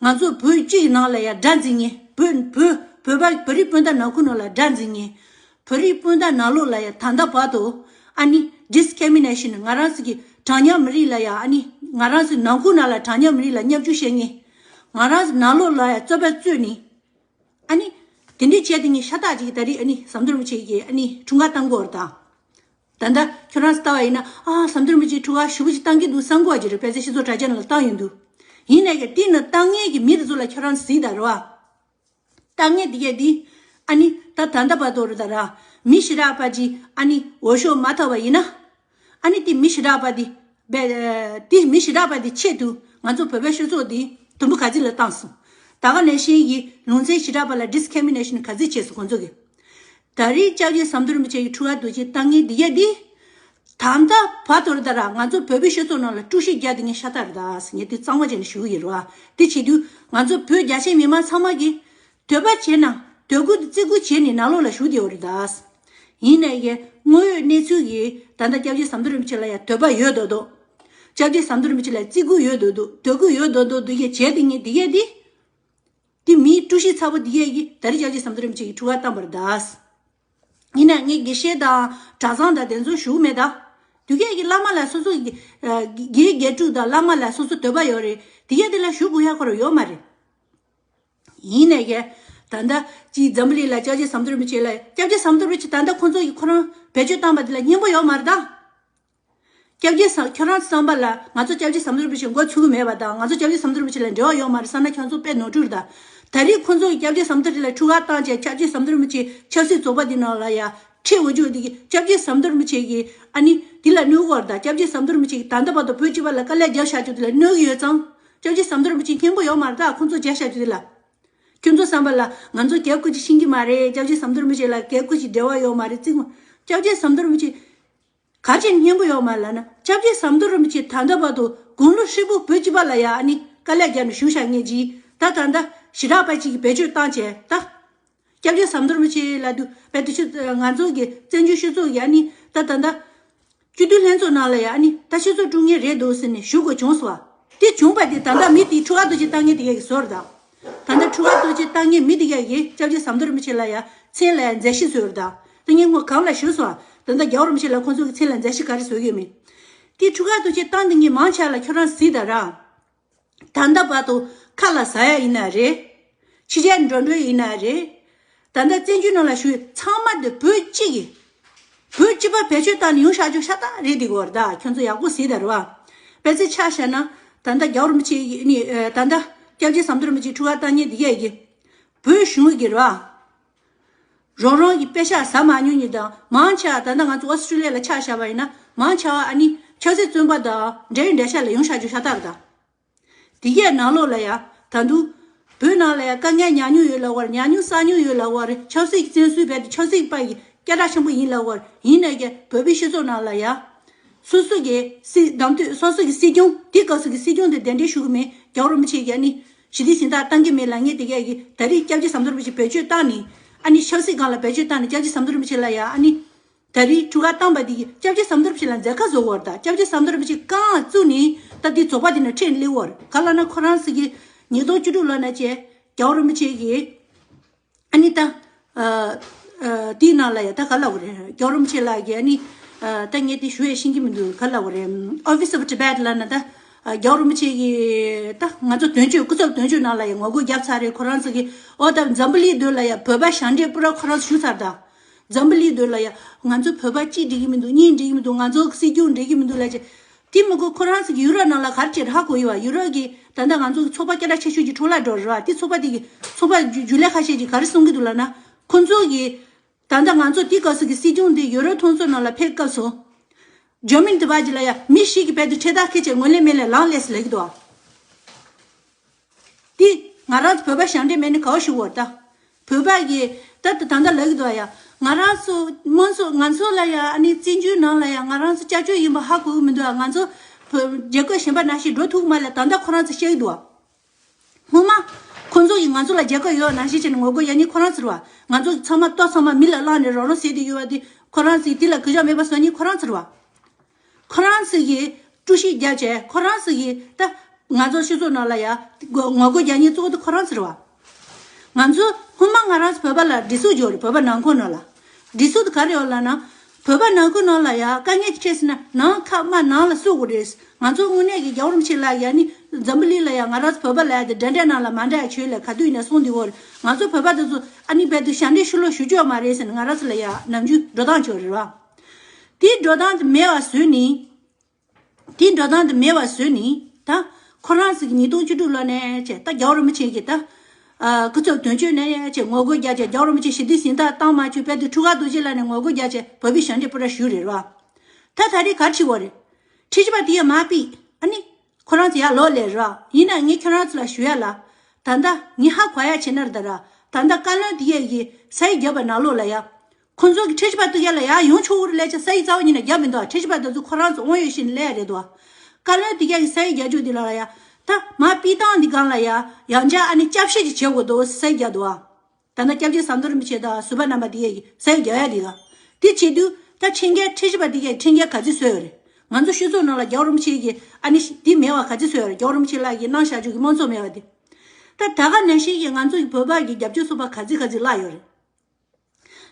ང་ཚོ་བོད་སྤྱི་ཡི་ནང་ལ་ཡ་དགྲ་འཛིང་མཁན། བོད་བོད་བོད་པ་བོད་རིགས་སྤུན་ཟླ་ནང་ཁུལ་ནང་ལ་དགྲ་འཛིང་མཁན། བོད་རིགས་སྤུན་ཟླ་ནང་ལོགས་ལ་ཡ་ད་ལྟ་བར་དུ་ཨ་ནི་ཌིས་ཀི་རི་མི་ནེ་ཤན། ང་རང་ཚོ་གི་གྲངས་ཉུང་མི་རིགས་ལ་ཡ། ཨ་ནི་ང་རང་ཚོ་ནང་ཁུལ་ནང་ལ་གྲངས་ཉུང་མི་རིགས་ལ་བརྙས་བཅོས་བྱེད་མཁན། ང་རང་ཚོ་ནང་ལོགས་ལ་ཡ་རྩོད་པ་རྩོད་ནས། ཨ་ནི་དེ་འདྲའི་བྱས་དེ་ངས་ཤ་སྟག་ཅིག་ད་རེས་ཨ་ནི་ཟམ་གདོང་རིན་པོ་ཆེ་གི་ཨ་ནི་འཁྲུངས་སྐར་བཏང་གི་ཡོད་རེད་ད། ད་ལྟ་ཁྱོད་རང་ཚོ་ལྟ་བ་ཡིན་ན། ཨ། ཟམ་གདོང་རིན་པོ་ཆེ་འཁྲུངས་སྐར་ཞེ་པོ་ཅིག་བཏང་གི་འདུག་བསམ་གྱི་ཡོད་ཀྱི་རེད། དཔེ་ཆ་སྤྱི་ཚོགས་དྲ་རྒྱ་ནང་ལ་བཏང་ཡོང་དུས། ཡིན་ནའི་ཀྱང་དེ་ནི་བཏང་མཁན་གྱི་མི་དེ་ཚོ་ལ་ཁྱོད་རང་ཚོ་གཟིགས་དང་རོ། བཏང་མཁན་དེ་གས་དེ། ཨ་ནི་ད་ད་ལྟ་བར་དུ་རེད་ད་ར། མི་ཞེ་དྲག་པ་ཅིག་ཨ་ནི་འོས་ཤོག་མ་ཐོབ་པ་ཡིན་ན། ཨ་ནི་དེ་མི་ཞེ་དྲག་པ་དེ། བས། དེ་མི་ཞེ་དྲག་པ་དེ་ཆེད་དུ་ང་ཚོ་བོད་པའི་ཤོད་ཚོགས་དེ་དུམ་བུ་ག་ཚོད་ལ་བཏང་སོང་། ད་ག་ནང་བཞིན་གྱི་ལུང་ཚན་ཞེ་དྲག་པ་ལ་ཌིས་ཀི་རི་མི་ནེ་ཤན་ག་ཚོད་བྱས་སོང་ཁོང་ཚོ་གིས། ད་རེས་སྐྱབས་རྗེ་ཟམ་གདོང་རིན་པོ་ཆེ་གི་འཁྲུངས་སྐར་དུས་ཆེན་བཏང་མཁན་འདི་གས་འདི། ད་ལྟ་བར་དུ་རེད་ད་ར། ང་ཚོ་བོད་པའི་ཤོད་ཚོགས་ནང་ལ་དཀྲུག་ཤིང་རྒྱག་དེ་ངས་ཤ་སྟག་རེད་ད་ཟེར། ངས་དེ་གཙང་མ་བྱས་ནས་ཞུ་གི་ཡིན་རོ། དེ་བྱེད་དུས་ང་ཚོ་བོད་རྒྱ་ཆེ་མི་མང་ཚང་མ་གིས་འདོད་པ་བྱས་ན། འདོད་རྒུ་བརྩི་བཀུར་བྱས་ནས་ནང་ལོགས་ལ་བཞུགས་བསྡད་ཡོད་རེད་ད། ཡིན་ནའི་ཀྱང་དངོས་ཡོད་གནས་ཚུལ་གྱིས་ད་ལྟ་སྐྱབས་རྗེ་ཟམ་གདོང་རིན་པོ་ཆེ་ལ་ཡང་འདོད་པ་ཡོད་མདོག་མདོག། སྐྱབས་རྗེ་ཟམ་གདོང་རིན་པོ་ཆེ་ལ་བརྩི་བཀུར་ཡོད་མདོག་མདོག། འདོད་རྒུ་ཡོད་མདོག་མདོག་འདི་གས་བྱས་དེ་ངས་འདི་གས་འདི། དེ་མིའི་དཀྲུག་ཤིང་ཚ་པོ་འདི་གས་ཀྱིས་ད་རེས་སྐྱབས་རྗེ་ཟམ་གདོང་རིན་པོ་ཆེ་གི་འཁྲུངས་སྐར་བཏང་བ་རེད་ད། ཡིན་ནའི་ངས་དགེ་བཤེས་དང་གྲྭ་ཚང་དང་དེ་ཚོ་ཞུ་གི་མེད་ད། དེ་གས་ཀྱི་བླ་མ་ལ་སོ་སོ་གི་ཨ་དགེ་དགེ་ཕྲུག་དང་བླ་མ་ལ་སོ་སོ་འདོད་པ་ཡོད་རེད། དེ་གས་དེ་ལ་ཞུ་དགོས་ཡ་ཁོ་རང་ཡོད་མ་རེད། ཡིན་ནའི་ཀྱང་ད་ལྟ་ཅིག་འཛམ་བུ་གླིང་ལ་སྐྱབས་རྗེ་ཟམ་གདོང་རིན་པོ་ཆེ་ལ། སྐྱབས་རྗེ་ཟམ་གདོང་རིན་པོ་ཆེ་ད་ལྟ་ཁོང་ཚོ་གིས་ཁོ་རང་བེད་སྤྱོད་བཏང་བ་དེ་ལ་སྙན་པོ་ཡོད་མ་རེད་ད། སྐྱབས་རྗེ་ཟམ། ཁྱོད་རང་ཚོ་བསམ་པ་ལ་ང་ཚོ་སྐྱབས་རྗེ་ཟམ་གདོང་རིན་པོ་ཆེ་མགོ་ཚོས་ཀྱི་མེད་པ་དང་། ང་ཚོ་སྐྱབས་རྗེ་ཟམ་གདོང་རིན་པོ་ཆེ་ལ་འབྲེལ་བ་ཡོད་མ་རེད་བསམ་ན་ཁྱོད་ཚོ་དཔེ་ནོར་འཁྲུལ་རེད་ད། ད་རེས་ཁོང་ཚོ་གིས་སྐྱབས་རྗེ་ཟམ་གདོང་རིན་པོ་ཆེ་ལ་འཁྲུངས་སྐར་བཏང་བྱས། སྐྱབས་རྗེ་ཟམ་གདོང་རིན་པོ་ཆེ་ཆབ་སྲིད་རྫོགས་པ་འདི་ནང་ལ་ཡ་ཁྲིད་འོ་ཅོག་འདི་གིས་སྐྱབས་རྗེ་ཟམ་གདོང་རིན་པོ་ཆེ་གིས་ཨ་ནི་འདི་ལ་གནོད་གི་ཡོད་རེད་ད། སྐྱབས་རྗེ་ཟམ་གདོང་རིན་པོ་ཆེ་གིས་ད་ལྟ་བར་དུ་བོད་སྤྱི་པ་ལ་དཀའ་ལས་བརྒྱབ་བཞག་རྒྱུ་དེ་ལ་གནོད་ཀྱི་ཡོད་ཙང་། སྐྱབས་རྗེ་ཟམ་གདོང་རིན་པོ་ཆེ་སྙན་པོ་ཡོད་མ་རེད་ད། ཁོང་ཚོ་བརྒྱབ་བཞག་རྒྱུ་དེ་ལ། ཁྱོད་ཚོ་བསམ་པ་ལ་ང་ཚོ་རྒྱབ་ཁུ་ཅིག་ཤེས་ཀྱི་མ་རེད། སྐྱབས་རྗེ་ཟམ་གདོང་རིན་པོ་ཆེ་ལ་རྒྱབ་ཁུ་ཅིག་འབྲེལ་བ་ཡོད་མ་རེད་བརྩི་གི་མ། སྐྱབས་རྗེ་ཟམ་གདོང་རིན་པོ་ཆེ་ག་ཅི་སྙན་པོ་ཡོད་མ་ལབ་ན། སྐྱབས་རྗེ་ཟམ་གདོང་རིན་པོ་ཆེ་ད་ལྟ་བར་དུ་དགུང་ལོ་ཧྲིལ་པོ་བོད་སྤྱི་པ་ལ་ཡ་ཨ་ནི་དཀའ་ལས་བརྒྱབ་ནས་བཞུགས་བཞག་མཁན་ཅིག། ད་ད་ལྟ་ཞེ་དྲག་པ་ཅིག་གིས་བེད་སྤྱོད་བཏང་བྱས་ད། སྐྱབས་རྗེ་ཟམ་གདོང་རིན་པོ་ཆེ་ལབ་དུས་བོད་དུ་ཆུ་ང་ཚོ་གི་བཙན་བྱོལ་སྤྱི་ཚོགས་ཀྱི་ཨ་ནི་ད་ད་ལྟ་སྤྱི་འཐུས་ལྷན་ཚོགས་ནང་ལ་ཡ་ཨ་ནི་ད་ཆུ་ཚོད་དྲུག་ངེས་རེད་འདུག་ཟེར་ནས་ཞུ་དགོས་བྱུང་སོང་བ། དེ་བྱུང་བ་དེ་ད་ལྟ་མི་དེའི་ཐུགས་ཁ་ཐུགས་རྗེ་བཏང་མཁན་དེ་གས་ཀྱིས་བཟོས་རེད་ད། ད་ལྟ་ཐུགས་ཁ་ཐུགས་རྗེ་བཏང་མཁན་མི་དེ་གས་ཀྱིས་སྐྱབས་རྗེ་ཟམ་གདོང་རིན་པོ་ཆེ་ལ་ཡ་མཚན་ལ་ཡ་མཛད་བཤད་བཟོས་རེད་ད། དེ་ངས་སྔོན་གོང་ལ་ཞུས་སོང་བ། ད་ལྟ་རྒྱལ་བ་རིན་པོ་ཆེ་ལ་ཁོང་ཚོ་གིས་མཚན་ལ་མཛད་བཤད་ག་རེ་བཟོ་གི་ཡོད་མེད། དེ་ཁྲུ་ག་རྡོ་རྗེ་བཏང་དེ་ངས་མང་ཆེ་བ་ལ་ཁྱོད་རང་གཟིགས་དང་ར། ད་ལྟ་བར་དུ་ཁ་ལག་ཟ་ཡ་ཡིན་ན་རེད། ཕྱི་རྒྱལ་འགྲོ་འགྲོ་ཡིན་ན་རེད། ད་ལྟ་བཙན་བྱོལ་ནང་ལ་བཞུགས་ཡོད་ཚང་མ་དེ་བོད་གཅིག་གི། བོད་སྤྱི་པ་བེད་སྤྱོད་བཏང་ནས་ཡོང་བཞག་རྒྱུ་ཤ་སྟག་རེད་དེ་གོ་ར། ད་ཁྱོད་ཚོ་ཡག་པོ་གཟིགས་དང་ར་བ། དཔེ་ཆ་ཆ་བཞག་ན། ད་ལྟ་རྒྱལ་བ་རིན་པོ་ཆེ་ནི་ད་ལྟ་སྐྱབས་རྗེ་ཟམ་གདོང་རིན་པོ་ཆེ་ཁྲུ་ག་བཏང་མཁན་དེ་གས་ཀྱི། བོད་གཞུང་གི་ར། རང་རང་གི་པེ་ཤག་ཟ་མ་མྱོང་ཉིད་དང་མང་ཆེ་བ་ད་ལྟ་ང་ཚོ་ཨོ་སི་ཀྲི་ལི་ཡ་ལ་ཆ་བཞག་པ་ཡིན་ན་མང་ཆེ་བ་ཨ་ནི་ཆབ་སྲིད་བཙོན་པ་དང་འབྲེལ་ཡོད་འབྲེལ་ཤག་ལ་ཡོང་བཞག་རྒྱུ་ཤ་སྟག་རེད་ད། དེ་གས་ནང་ལོགས་ལ་ཡ་ད་དུང་བོད་ནང་ལ་ཡ་དཀའ་ངལ་མྱངས་མྱོང་ཡོད་ལབ་པ་རེད། མྱངས་མྱོང་བསགས་མྱོང་ཡོད་ལབ་པ་རེད། ཆབ་སྲིད་ཀྱི་བཙན་གཡུལ་བས་ཏེ་ཆབ་སྲིད་པ་ཡི་སྐད་གྲགས་ཆེན་པོ་ཡིན་ལབ་པ་རེད། ཡིན་ནའི་ཀྱང་བོད་པའི་སྤྱི་ཚོགས་ནང་ལ་ཡ། སོ་སོ་གི་སྲིད་གདམ་དུས་སོ་སོ་གི་སྲིད་སྐྱོང་དེ་སྐབས་སུ་གི་སྲིད་སྐྱོང་དེ་གདན་འདྲེན་ཞུ་གི་མེད། རྒྱལ་བ་རིན་པོ་ཆེ་གིས་ཨ་ནི་ཞི་བདེ་གཟེངས་རྟགས་བཏང་གི་མེད་ལབ་མཁན་དེ་གས་ཀྱིས་ད་རེས་སྐྱབས་རྗེ་ཟམ་གདོང་རིན་པོ་ཆེ་བེད་སྤྱོད་བཏང་ནས་ཨ་ནི་ཆབ་སྲིད་སྒང་ལ་བེད་སྤྱོད་བཏང་ནས་སྐྱབས་རྗེ་ཟམ་གདོང་རིན་པོ་ཆེ་ལ་ཡ་ཨ་ནི་ད་རེས་ཁྲུ་ག་བཏང་པ་དེ་གིས་སྐྱབས་རྗེ་ཟམ་གདོང་རིན་པོ་ཆེ་ལ་མཛད་ཁ་བཟོ་བར་དང་སྐྱབས་རྗེ་ཟམ་གདོང་རིན་པོ་ཆེ་རྐང་བཙུགས་ནས་ད་དེ་རྫོགས་པ་དེ་ནས་ཁྲིད་སླེབས་བར་ག་ལ་ན་ཁོ་རང་ཚོ་གིས་ཉིས་སྟོང་བཅུ་དྲུག་ལོ་ན་བཅས་རྒྱལ་བ་རིན་པོ་ཆེ་གིས། ཨ་ནི་ད། ཨ། ཨ། དེའི་ནང་ལ་ཡ་ད་ག་ལབ་དགོས་རེད། རྒྱལ་བ་རིན་པོ་ཆེ་ལགས་ཀྱིས་ཨ་ནི། ཨ། ད་ངས་དེ་ཞུ་ཡས་ཤེས་ཀྱི་མི་འདུག་ག་ལབ་དགོས་རེད། Office of Tibet ལབ་ན་ད། ཨ། རྒྱལ་བ་རིན་པོ་ཆེ་གིས་ད་ང་ཚོ་དོན་གཅོད་སྐུ་ཚབ་དོན་གཅོད་ནང་ལ་ཡ་ངོ་རྒོལ་བརྒྱབ་ཚར་རེད། ཁོ་རང་ཚོ་གིས་ཨོ་ད་འཛམ་བུ་གླིང་མདུན་ལ་ཡ་བོད་པ་ཞབས་འདྲེན་པུ་ར་ཁོ་རང་ཚོ་ཞུ་ཚར་ད། འཛམ་བུ་གླིང་མདུན་ལ་ཡ་ང་ཚོ་བོད་པ་གཅིག་འགྲིག་གི་མི་འདུག་གཉིས་འགྲིག་གི་མི་འདུག་ང་ཚོ་སྲིད་སྐྱོང་འགྲིག་གི་མི་འདུག་ལབ་བྱས། དེ་མི་དགོས་ཁོ་རང་ཚོ་གི་ཡུ་རོབ་ནང་ལ་ག་རེ་བྱས་རེད་ཧ་གོ་ཡོད་པ། ཡུ་རོབ་ཀྱི་ད་ལྟ་ང་ཚོ་གི་ཚོགས་པ་སྐད་གྲགས་ཆེ་ཤོས་ཀྱི་འཕྲོ་བརླག་འགྲོ་རེད་པ། དེ་ཚོགས་པ་དེ་གི་ཚོགས་པ་རྒྱུ་རྒྱུ་ལས་ཁ་ཤས་ཀྱིས་ག་རེ་གསུང་གི་འདུག་ལབ་ན། ཁོ་ཚོ་གི་ད་ལྟ་ང་ཚོ་དེ་སྐབས་སུ་གི་སྲིད་སྐྱོང་དེ་ཡུ་རོབ་མཐོ་ཚོགས་ནང་ལ་ཕེབས་སྐབས་སུ། ཇར་མན་དེ་བ་ཅིག་ལ་ཡ་མི་ཞིག་གི་བར་དུ་ཁྲལ་དག་ཁེལ་བྱས་ངོས་ལེན་མེད་ལས་ལངས་ལས་སུ་ལབ་ཀྱི་འདུག་པ། དེ་ང་རང་ཚོ་བོད་པ་ཞབས་འདྲེན་མེད་ནི་ག་བ་ཞུ་བར་ད། བོད་པ་གིས་ད་ད་ད་ལྟ་ལབ་ཀྱི་འདུག་ཡ། ང་རང་ཚོ་དམངས་གཙོ་ང་ཚོ་ལ་ཡ་ཨ་ནི་བཙན་བྱོལ་ནང་ལ་ཡ་ང་རང་ཚོ་སྐྱབས་བཅོལ་ཡིན་པ་ཧ་གོ་གི་མི་འདུག་ཡ། ང་ཚོ་བོད་རྒྱལ་ཁབ་གཞན་པ་ནང་བཞིན་འགྲོ་ཐུབ་ཀྱི་མ་རེད་ད་ལྟ་ཁོ་རང་ཚོ་བཤད་ཀྱི་འདུག་བ། སྔོན་མ་ཁོ་ཚོ་ཡིས་ང་ཚོ་ལ་རྒྱལ་ཁབ་ཡོད་ནང་བཞིན་བྱས་ནས་ངོ་རྒོལ་ཡ་ནི་ཁོ་རང་ཚོ་རེད་བ། ང་ཚོ་ཚང་མ་ལྟོ་ཚང་མ་མི་ལ་བླངས་ནས་རོགས་རོགས་ཟེར་དེ་ཡོད་བ་དེ་ཁོ་རང་ཚོས་དེ་ལ་གུས་ཞབས་མེད་པ་བཟོ་ནི་ཁོ་རང་ཚོ་རེད་བ། ཁོ་རང་ཚོ་གིས་དཀྲུག་ཤིང་རྒྱབ་བྱས་ཁོ་རང་ཚོ་གིས་ད་ང་ཚོ་སྤྱི་ཚོགས་ནང་ལ་ཡ་ངོ་རྒོལ་རྒྱག་མཁན་གཙོ་བོ་དེ་ཁོ་རང་ཚོ་རེད་བ། ང་ཚོ་སྔོན་མ་ང་རང་ཚོ་བོད་པ་ལ་སྒྲིག་འཛུགས་ཡོད་རེད། བོད་པ་ནང་ཁུལ་ནང་ལ་སྒྲིག་འཛུགས་དེ་ག་རེ་ཡོད་ལབ་ན། བོད་པ་ནང་ཁུལ་ནང་ལ་ཡ་དཀའ་ངལ་ཅིག་འཕྲད་ཟིན་ན་ནང་ཁ་མ་ནང་ལ་བསུ་དགོས་རེད། ང་ཚོ་དངོས་གནས་ཀྱི་རྒྱལ་བ་རིན་པོ་ཆེ་ལགས་ཡ་ནི་འཛམ་བུ་གླིང་ལ་ཡ་ང་རང་ཚོ་བོད་པ་ལ་ཡ་དེ་འདྲ་འདྲ་ནང་ལ་མ་འདྲ་ཡ་ཆོས་ལ་ག་དུས་ཡིན་ན་གསུང་དེ་འོར་ང་ཚོ་བོད་པ་དེ་ཚོ་ཨ་ནི་རྦད་དེ་ཞབས་འདྲེན་ཞུ་ལོ་ཞུ་ཆོག་མ་རེད་ཟེར་ནས་ང་རང་ཚོ་ལ་ཡ་ནམ་རྒྱུན་འགྲོ་སྟངས་ཆོག་རེད་བ། དེའི་འགྲོ་སྟངས་དེ་མེད་པ་བཟོས་ནི། དེའི་འགྲོ་སྟངས་དེ་མེད་པ་བཟོས་ནི། ད་ཁོ་རང་ཚོ་གི་ཉིས་སྟོང་བཅུ་དྲུག་ལོ་ནས་བྱས་ད་རྒྱལ་བ་རིན་པོ་ཆེ་གི་ད། ཨ། སྐུ་ཚབ་དོན་གཅོད་ནས་བྱས་ངོ་རྒོལ་རྒྱག་བྱས་རྒྱལ་བ་རིན་པོ་ཆེ་ཞི་བདེ་གཟེངས་རྟགས་བཏང་མ་བཅུག་བལ་དུ་ཁྲུ་ག་རྡོ་རྗེ་ལགས་ནས་ངོ་རྒོལ་རྒྱག་བྱས་བོད་པའི་ཞབས་འདྲེན་པུ་ར་ཞུས་རེད་བ། ད་ད་རེས་ག་རེ་བྱེད་དགོས་རེད། ཁྲིམས་ཞིབ་པ་དེ་ཡ་མ་ཕིག་ཨ་ནི། ཁོ་རང་ཚོ་ཡར་ལོག་སླེབས་ར། ཡིན་ན་ངས་ཁྱོད་རང་ཚོ་ལ་ཞུ་ཡ་ལ། ད་ལྟ་ངས་ཧ་གོ་ཡ་བྱས་ན་ར་ད་ར། ད་ལྟ་བཀའ་བློན་དེ་ཡས་ཀྱིས་ས་ཡིག་བརྒྱབ་པ་ནང་ལོགས་ལ་ཡ། ཁོ་ཚོ་གི་ཁྲིམས་ཞིབ་པ་དེ་ཡ་ལ་ཡར་ཡོང་ཆོག་གི་རེད་ལབ་ཀྱང་ས་ཡིག་རྩ་བ་ཉིད་ནས་བརྒྱབ་མི་འདུག་ཁྲིམས་ཞིབ་པ་དེ་ཚོ་ཁོ་རང་ཚོ་དབང་ཡོད་བཞིན་སླེབས་ཡ་རེད་འདུག་བཀའ་བློན་དེ་ཡས་ཀྱིས་ས་ཡིག་རྒྱག་རྒྱུ་དེ་ལ་ཡ། ད་མ་པི་ཏང་འདི་སྒང་ལ་ཡ། ཡང་བསྐྱར་ཨ་ནི་བསྐྱར་ཞིབ་ཅིག་བྱེད་དགོས་འདུག་ས་ཡིག་བརྒྱབ་འདུག་བ། ད་ལྟ་སྐྱབས་རྗེ་ཟམ་གདོང་རིན་པོ་ཆེ་དང་ཟུར་པ་རྣམ་པ་དེ་ཡས་ཀྱིས་ས་ཡིག་རྒྱག་ཡ་དེ་ག་དེ་བྱེད་དུས་ད་ཁྲིམས་འགལ་ཁྲིམས་ཞིབ་པ་དེ་གས་ཁྲིམས་འགལ་ག་ཚོད་བཟོས་ཡོད་རེད། ང་ཚོ་སྤྱི་ཚོགས་ནང་ལ་རྒྱལ་བ་རིན་པོ་ཆེ་གིས་ཨ་ནི་དེ་མེད་པ་ག་ཚོད་བཟོས་ཡོད་རེད། རྒྱལ་བ་རིན་པོ་ཆེ་ལགས་ཀྱིས་གནང་བཞག་རྒྱུ་གི་དམངས་གཙོ་མེད་པ་དེ། ད་ད་ག་ནང་བཞིན་གྱི་ང་ཚོ་གི་བོད་པ་གི་རྒྱབ་སྐྱོར་ཚོགས་པ་ག་ཚོད་ག་ཚོད་བརླག་ཡོད་རེད།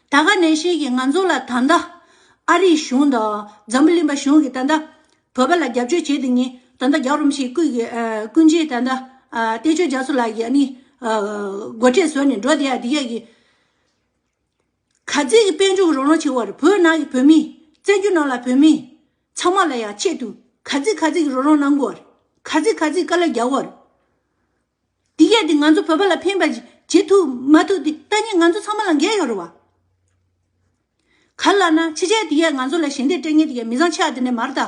ད་ག་ནང་བཞིན་གྱི་ང་ཚོ་ལ་ད་ལྟ་ཨ་རིའི་གཞུང་དང་འཛམ་བུ་གླིང་པ་གཞུང་གིས་ད་ལྟ་བོད་པ་ལ་རྒྱབ་སྐྱོར་བྱེད་དེ་ངས་ད་ལྟ་རྒྱལ་བ་རིན་པོ་ཆེའི་སྐུ་གི་ཨ་སྐུ་མཆེད་ད་ལྟ་ཨ་བསྟན་ཆོས་རྒྱ་མཚོ་ལགས་ཀྱིས་ཨ་ནི་ཨ་སྒོ་ཁྲལ་བཟོས་ནས་འགྲོ་བསྡད་ཡ་དེ་གས་ཀྱི་ག་ཚོད་ཀྱི་དཔལ་འབྱོར་གྱི་རོགས་རམ་བྱེད་དགོས་རེད། བོད་ནང་གི་བོད་མི་བཙན་བྱོལ་ནང་ལ་བོད་མི་ཚང་མ་ལ་ཡ་ཆེད་དུ་ག་ཚོད་ག་ཚོད་ཀྱི་རོགས་རམ་གནང་དགོས་རེད། ག་ཚོད་ག་ཚོད་དཀའ་ལས་རྒྱག་དགོས་རེད། དེ་གས་དེ་ང་ཚོ་བོད་པ་ལ་ཕན་པ་བྱེད་ཐུབ་མ་ཐུབ་དེ་ལྟ་ཉིད་ང་ཚོ་ཚང་མ་ལ་འགན་ཡོད་རེད་བ། ག་ལ་ན་ཕྱི་རྒྱལ་དེ་གས་ང་ཚོ་ལ་ཞལ་འདེབས་སྤྲད་མཁན་དེ་གས་མི་ཚང་ཆ་དེ་ནས་མར་ད།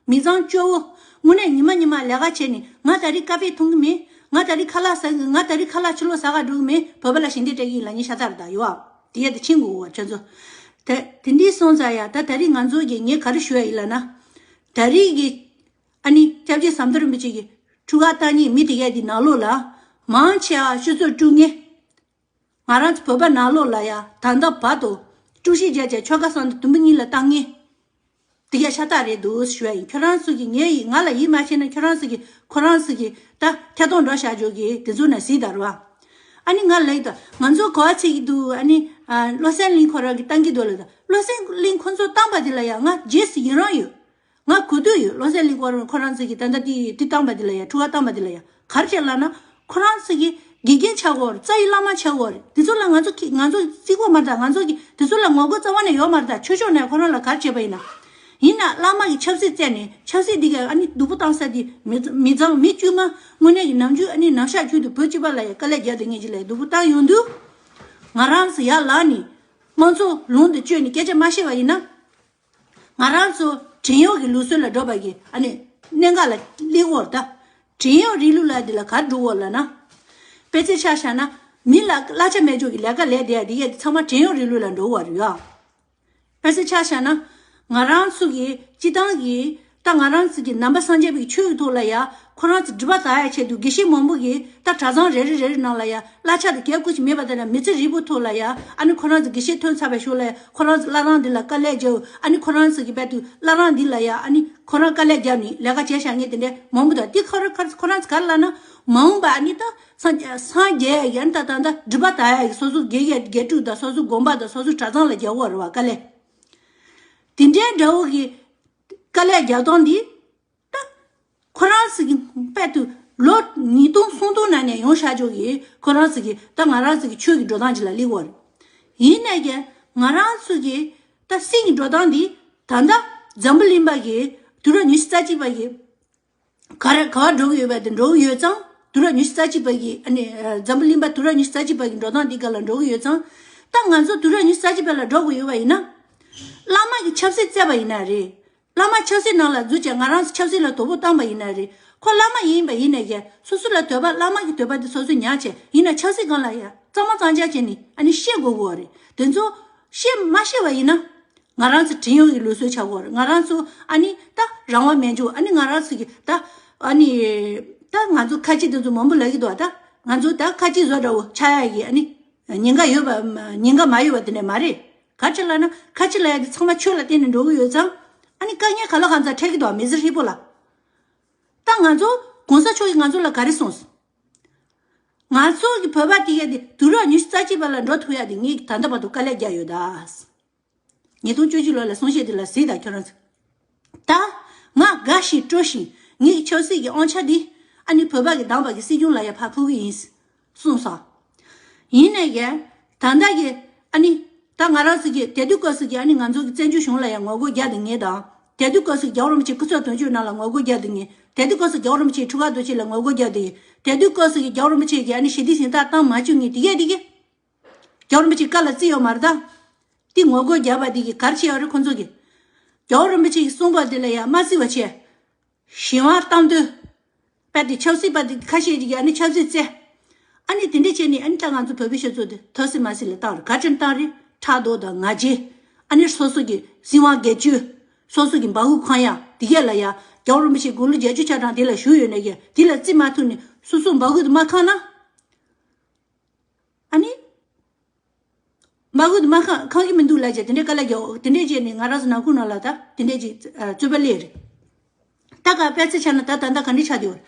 མི་ཚང་སྐྱོ་བོ། དངོས་གནས་ཉི་མ་ཉི་མ་ལས་ཀ་བྱས་ནས་ང་ད་རེས་ཀ་ཕེ་འཐུང་གི་མེད། ང་ད་རེས་ཁ་ལག་ཟ་གི་ང་ད་རེས་ཁ་ལག་ཕྱི་ལོགས་ཟ་ག་འགྲོ་གི་མེད། བོད་པ་ལ་ཞལ་འདེབས་སྤྲད་གི་ཡིན་ལབ་མཁན་ཤ་སྟག་རེད་ད་ཡོད་ཨ། དེ་གས་དེ་ཕྱིན་དགོས་བ་ཁྱོད་ཚོ། དེ་དེ་འདྲའི་སོང་ཙང་ཡ་ད་ད་རེས་ང་ཚོ་གིས་ངས་ག་རེ་ཞུ་ཡ་ཡིན་ལབ་ན། ད་རེས་ཀྱི་ཨ་ནི་སྐྱབས་རྗེ་ཟམ་གདོང་རིན་པོ་ཆེ་གི་ཁྲུ་ག་བཏང་མཁན་མི་དེ་གས་དེ་ནང་ལོགས་ལ་མང་ཆེ་བ་སྤྱི་ཚོགས་དཀྲུག་མཁན། ང་རང་ཚོ་བོད་པ་ནང་ལོགས་ལ་ཡ་ད་ལྟ་བར་དུ་དཀྲུག་ཤིང་རྒྱག་བྱས་ཆོལ་ཁ་གསུམ་དང་དུམ་བུ་གཉིས་ལ་བཏང་མཁན། དེ་གས་ཤ་སྟག་རེད་འདུག་ཞུ་ཡ་ཡིན། ཁྱོད་རང་ཚོ་གིས་ངས་ཡིན་ང་ལ་ཡིད་མ་ཆེས་ན་ཁྱོད་རང་ཚོ་གིས་ཁོ་རང་ཚོ་གིས་ད་ཐད་གཏོང་འགྲོ་བཞག་རྒྱུ་གི་དེ་ཚོ་ན་གཟིགས་དང་ར་བ། ཨ་ནི་ང་ལ་ཡིན་ད་ང་ཚོ་གོ་བ་ཚིག་གི་འདུག་ཨ་ནི་བློ་སེང་གླིང་ཁོ་རང་གིས་བཏང་གི་འདུག་ལ་ད་བློ་སེང་གླིང་ཁོ་ཚོ་བཏང་པ་དེ་ལ་ཡ་ང་རྗེས་སུ་ཡི་རང་ཡོད། ང་གོ་ཐོས་ཡོད། བློ་གསལ་གླིང་སྐོར་ཁོ་རང་ཚོ་གིས་ད་ལྟ་དེ་དེ་བཏང་པ་དེ་ལ་ཡ། ཁྲུ་ག་བཏང་པ་དེ་ལ་ཡ། ག་རེ་བྱས་ལབ་ན། ཁོ་རང་ཚོ་གིས་དགེ་རྒན་ཆགས་དགོས་རེད། རྩ་བའི་བླ་མ་ཆགས་དགོས་རེད། དེ་ཚོ་ལ་ང་ཚོ་ཁྱི་ང་ཚོ་བརྩི་གི་ཡོད་མ་རེད་ད། ང་ཚོ་གིས་དེ་ཚོ་ལ་ངོ་རྒོལ་རྩ་བ་ནས་ཡོད་མ་རེད་ད། ཆོས་ཕྱོགས་ནས་ཁོ་རང་ལ་ག་རེ་བྱས་པ་ཡིན་ན། ཡིན་ན་བླ་མ་གིས་ཆབ་སྲིད་བཙལ་ནས་ཆབ་སྲིད་འདི་ག་ཨ་ནི་སྡུག་པོ་བཏང་ས་དེ་མི་མི་ཚང་། མི་དཀྱུས་མ་དངོས་གནས་ཀྱི་ནམ་རྒྱུན་ཨ་ནི་ནམ་ཞག་རྒྱུན་དུ་བོད་སྤྱི་པ་ལ་ཡ་དཀའ་ལས་རྒྱག་སྡོད་མཁན་ཅིག་ལ་ཡ་སྡུག་པོ་བཏང་ཡོང་དུས། ང་རང་ཚོ་ཡར་ལངས་ནས་དམངས་གཙོ་ལུང་དུ་བསྐྱོད་ནས་སྐད་ཆ་མ་བཤད་པ་ཡིན་ན། ང་རང་ཚོ་བྲན་གཡོག་གི་ལུགས་སྲོལ་ལ་འགྲོ་བ་གི་ཨ་ནི་གནད་འགག་ལ་སླེབས་ཡོད་རེད་ད། བྲན་གཡོག་རིང་ལུགས་ལ་འདི་ལ་ག་རེ་འགྲོ་གི་ཡོད་ལབ་ན། དཔེ་ཆ་ཆ་བཞག་ན། མི་ལ་གླ་ཆ་མེད་ཅོག་གི་ལས་ཀ་ལས་བསྡད་ཡ་འདི་གས་འདི་ཚང་མ་བྲན་གཡོག་རིང་ལུགས་ལ་འགྲོ་གི་ཡོད་རེད་ཡ། དཔེ་ཆ་ཆ་བཞག་ན། ང་རང་ཚོ་གི་སྤྱི་བཏང་གི་ད་ང་རང་ཚོ་གི་ནང་པ་སངས་རྒྱས་པའི་ཆོས་ཀྱི་ཐོག་ལ་ཡ། ཁོ་རང་ཚོ་སྒྲིབ་པ་དག་ཡ་ཆེད་དུ་དགེ་བཤེས་མང་པོ་གིས་ད་གྲྭ་ཚང་རེ་རེ་རེ་རེ་ནང་ལ་ཡ་གླ་ཆ་དང་རྒྱབ་སྐུ་ཞིག་མེད་པ་དེ་ལ་མི་ཚེ་རིལ་པོ་ཐོག་ལ་ཡ། ཨ་ནི་ཁོ་རང་ཚོ་དགེ་བཤེས་ཐོན་ཚར་བའི་ཞོར་ལ་ཡ་ཁོ་རང་ཚོ་བླ་བྲང་འདི་ལ་དཀའ་ལས་རྒྱབ། ཨ་ནི་ཁོ་རང་ཚོ་གི་རྦད་དུ་བླ་བྲང་འདི་ལ་ཡ་ཨ་ནི་ཁོ་རང་དཀའ་ལས་རྒྱབ་ནས་ལས་ཀ་བྱས་བཞག་མཁན་དེ་འདྲ་མང་པོ་འདུག་དེ་ཁོ་རང་ཁོ་རང་ཁོ་རང་ཚོ་ག་རེ་ལབ་ན། མ་འོངས་པ་ཨ་ནི་ད་སངས་སངས་རྒྱས་ཡ་ད་ད་ད་སྒྲིབ་པ་དག་ཡ་གི་སོ་སོ་དགེ་རྒན་དགེ་ཕྲུག་དང་སོ་སོ་དགོན་པ་དང་སོ་སོ་གྲྭ་ཚང་ལ་རྒྱག་གི་ཡོད་རེད་བ་དཀའ་ལས། དེ་འདྲའི་འདྲ་བོ་གི་དཀའ་ལས་རྒྱག་སྟངས་འདི། ད། ཁོ་རང་ཚོ་གི་དཔལ་དུ་ལོ་ཉིས་སྟོང་སུམ་སྟོང་ནང་ནས་ཡོང་བཞག་ཅོག་གི་ཁོ་རང་ཚོ་གི་ད་ང་རང་ཚོ་གི་ཆོས་ཀྱི་འགྲོ་སྟངས་ཅིག་ལ་སླེབས་ཡོད་རེད། ཡིན་ནའི་ཀྱང་ང་རང་ཚོ་གི་ད་སྲིད་ཀྱི་འགྲོ་སྟངས་འདི་ད་ལྟ་འཛམ་བུ་གླིང་པ་གི་དུས་རབས་ཉི་ཤུ་རྩ་གཅིག་པ་གི་ག་རེ་ག་བ་འགྲོ་གི་ཡོད་པ་དེ་འགྲོ་གི་ཡོད་ཙང་། དུས་རབས་ཉི་ཤུ་རྩ་གཅིག་པ་གི་ཨ་ནི་འཛམ་བུ་གླིང་པ་དུས་རབས་ཉི་ཤུ་རྩ་གཅིག་པ་གི་འགྲོ་སྟངས་འདི་ག་ལ་འགྲོ་གི་ཡོད་ཙང་། ད་ང་ཚོ་དུས་རབས་ཉི་ཤུ་རྩ་གཅིག་པ་ལ་འགྲོ་དགོས་ཡོད་པ་ཡིན་ན། བླ་མ་གི་ཆབ་སྲིད་བཙལ་བ་ཡིན་ན་རེད། བླ་མ་ཆབ་སྲིད་ནང་ལ་འཛུལ་བྱས་ང་རང་ཚོ་ཆབ་སྲིད་ལ་དོ་ཕོག་བཏང་པ་ཡིན་ན་རེད། ཁོ་བླ་མ་ཡིན་པ་ཡིན་ནའི་ཀྱང་སོ་སོ་ལ་འདོད་པ་བླ་མ་གི་འདོད་པ་དེ་སོ་སོས་ཉར་བྱས་ཡིན་ན་ཆབ་སྲིད་སྒང་ལ་ཡ་གཙང་མ་གཙང་རྐྱང་བྱས་ནས་ཨ་ནི་བཤད་དགོས་གོ་རེད། དེ་ཚོ་བཤད་མ་ཤེས་པ་ཡིན་ན། ང་རང་ཚོ་བྲན་གཡོག་གི་ལུགས་སྲོལ་ཆགས་ཡོད་རེད། ང་རང་ཚོ་ཨ་ནི་ད་རང་དབང་མེད་འཇུག་ཨ་ནི་ང་རང་ཚོ་གི་ད་ཨ་ནི་ད་ང་ཚོ་ཁ་ཆེ་དེ་ཚོ་མང་པོ་ལབ་ཀྱི་འདུག་ད་ང་ཚོ་ད་ཁ་ཆེ་བཟོ་འདྲ་བོ་ཆགས་ཡ་གི་ཨ་ནི་ཉེན་ཁ་ཡོད་པ་ཉེན་ཁ་མ་ཡོད་པ་དེ་འདྲ་མ་རེད། ག་ཅི་ལབ་ན་ཁ་ཆེ་ལབ་ཡ་དེ་ཚང་མ་ཆོས་ལ་བརྟེན་ནས་འགྲོ་གི་ཡོད་ཙང་། ཨ་ནི་དཀའ་ངལ་ག་ལ་གང་ཚ་འཕྲད་ཀྱི་འདུག་མི་ཚེ་ཧྲིལ་པོ་ལ། ད་ང་ཚོ་གོང་ས་མཆོག་གིས་ང་ཚོ་ལ་ག་རེ་གསུངས། ང་ཚོ་གི་བོད་པ་དེ་ག་དེ་དུས་རབས་ཉི་ཤུ་རྩ་གཅིག་པ་ལ་འགྲོ་ཐུབ་ཡ་དེ་ངས་ད་ལྟ་བར་དུ་དཀའ་ལས་རྒྱག་ཡོད་ད། ཉིས་སྟོང་བཅུ་གཅིག་ལོ་ལ་གསུང་བཤད་དེ་ལ་གཟིགས་དང་ཁྱོད་རང་ཚོ། ད་ང་དགའ་ཞིང་སྤྲོ་ཞིང་ངེད་ཀྱི་ཆབ་སྲིད་ཀྱི་དབང་ཆ་འདི་ཨ་ནི་བོད་པ་གི་བདམས་པ་གི་སྲིད་སྐྱོང་ལ་ཡ་ཕར་ཕུལ་གི་ཡིན་གསུངས་སོང་། ཡིན་ནའི་ཀྱང་ད་ལྟ་གི་ཨ་ནི་ད་ང་རང་ཚོ་གི་དེ་དུས་སྐབས་སུ་གི་ཨ་ནི་ང་ཚོ་གི་བཙན་བྱོལ་གཞུང་ལ་ཡ་ངོ་རྒོལ་རྒྱག་དེ་ངེད་དང་། དེ་དུས་སྐབས་སུ་རྒྱལ་བ་རིན་པོ་ཆེའི་སྐུ་ཚབ་དོན་གཅོད་ནང་ལ་ངོ་རྒོལ་རྒྱག་དེ་ངེད། དེ་དུས་སྐབས་སུ་རྒྱལ་བ་རིན་པོ་ཆེའི་ཕྲུ་གུ་རྡོ་རྗེ་ལ་ངོ་རྒོལ་རྒྱག་དེ་ངེད། དེ་དུས་སྐབས་སུ་གི་རྒྱལ་བ་རིན་པོ་ཆེ་གི་ཨ་ནི་ཞི་བདེ་གཟེངས་རྟགས་བཏང་མ་བཅུག་ངེད་དེ་གས་དེ་གས། རྒྱལ་བ་རིན་པོ་ཆེའི་བཀའ་ལ་བརྩི་ཡོད་མ་རེད་ད། དེ་ངོ་རྒོལ་རྒྱག་པ་དེ་གི་ག་རེ་བྱས་ཡོད་རེད་ཁོ་ཚོ་གི། རྒྱལ་བ་རིན་པོ་ཆེ་གི་གསུངས་པ་དེ་ལ་ཡ་མ་བརྩི་བ་བྱས། གཞན་དབང་གཏམ་འདོད། དཔེ་དེ་ཆབ་སྲིད་པ་དེ་ཁ་ཤས་ཀྱིས་ཨ་ནི་ཆབ་སྲིད་བཙལ། ཨ་ནི་དེ་འདྲ་བྱས་ནས་ཨ་ནི་ད་ང་ཚོ་བོད་པའི་སྤྱི་ཚོགས་དེ་ཐབས་སྲིད་མ་སྲིད་ལ་བཏང་རེད། ག་ཅན་བཏང་རེད། ཕྲག་དོག་དང་ང་རྒྱལ། ཨ་ནི་སོ་སོ་གི་སྲིད་དབང་སྒེར་གཅོད། སོ་སོ་གི་འབག་གུ་འཁང་ཡ་དེ་གས་ལ་ཡ་རྒྱལ་བ་རིན་པོ་ཆེ་དགུང་ལོ་བརྒྱད་ཅུ་ཆ་གྲངས་དེ་ལ་བཞུགས་ཡོད་ནས་ཀྱི་དེ་ལ་བརྩི་མ་ཐུབ་ནས་སོ་སོ་འབག་གུ་དེ་མ་འཁང་ན། ཨ་ནི། མ་གུ་དེ་མ་ཁང་ཁང་གི་མི་འདུག་ལབ་བྱས་དེ་འདྲའི་དཀའ་ལས་རྒྱག་དེ་འདྲའི་བྱས་ནས་ང་རང་ཚོ་ནང་ཁུལ་ནང་ལ་ད་དེ་འདྲའི་ཅིག་རྩོད་པ་སླེབས་རེད། ད་ག་དཔེ་ཆ་ཆ་ན་ད་ད་ལྟ་ག་འདྲ་ཆགས་བསྡད་ཡོད་རེད།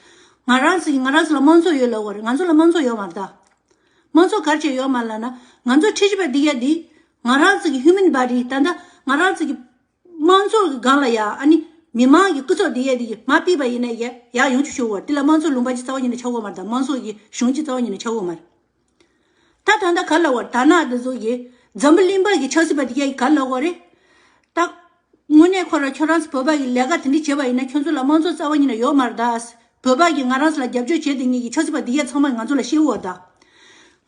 ང་རང་ཚོ་ང་རང་ཚོ་ལ་དམངས་གཙོ་ཡོད་ལབ་ཡོད་རེད། ང་ཚོ་ལ་དམངས་གཙོ་ཡོད་མ་རེད་ད། དམངས་གཙོ་ག་རེ་བྱས་ཡོད་མ་རེད་ལབ་ན་ང་ཚོ་ཁྲི་བཞི་པ་འདི་གས་འདི་ང་རང་ཚོ་གི་ཧིའུ་མན་བྷོ་ཌི་ད་ལྟ་ང་རང་ཚོ་གི་དམངས་གཙོ་གི་སྒང་ལ་ཡ་ཨ་ནི་མི་མང་གི་སྐུ་ཚབ་དེ་ཡས་དེ་གི་མ་ཕུད་པ་ཡིན་ན་ཡ་ཡར་ཡོང་ཆོག་ཆོག་གི་ཡོད་རེད། དེ་ལ་དམངས་གཙོ་ལུང་པ་ཅིག་རྩ་བ་ཉིད་ནས་ཆགས་ཀྱི་ཡོད་མ་རེད་ད། དམངས་གཙོ་གི་གཞུང་ཅིག་རྩ་བ་ཉིད་ནས་ཆགས་ཀྱི་ཡོད་མ་རེད། ད་ད་ལྟ་ག་རེ་ལབ་ཡོད་རེད། དར་ནག་དེ་ཚོ་གིས་འཛམ་བུ་གླིང་པ་གི་ཆབ་སྲིད་པ་དེ་གས་ག་རེ་ལབ་ཡོད་རེད། ད་དངོས་གནས་ཁོ་རང་ཁྱོད་རང་ཚོ་བོད་པ་གི་ལས་ཀ་དེ་འདྲ་བྱས་པ་ཡིན་ན་ཁྱོད་ཚོ་ལ་དམངས་གཙོ་རྩ་བ་ཉིད་ནས་ཡོད་མ་རེད་ད། བོད་པ་གིས་ང་རང་ཚོ་ལ་རྒྱབ་སྐྱོར་བྱས་དེ་ངེད་ཀྱི་ཆབ་སྲིད་པ་དེ་གས་ཚང་མ་ང་ཚོ་ལ་བཤད་ཡོད་རེད་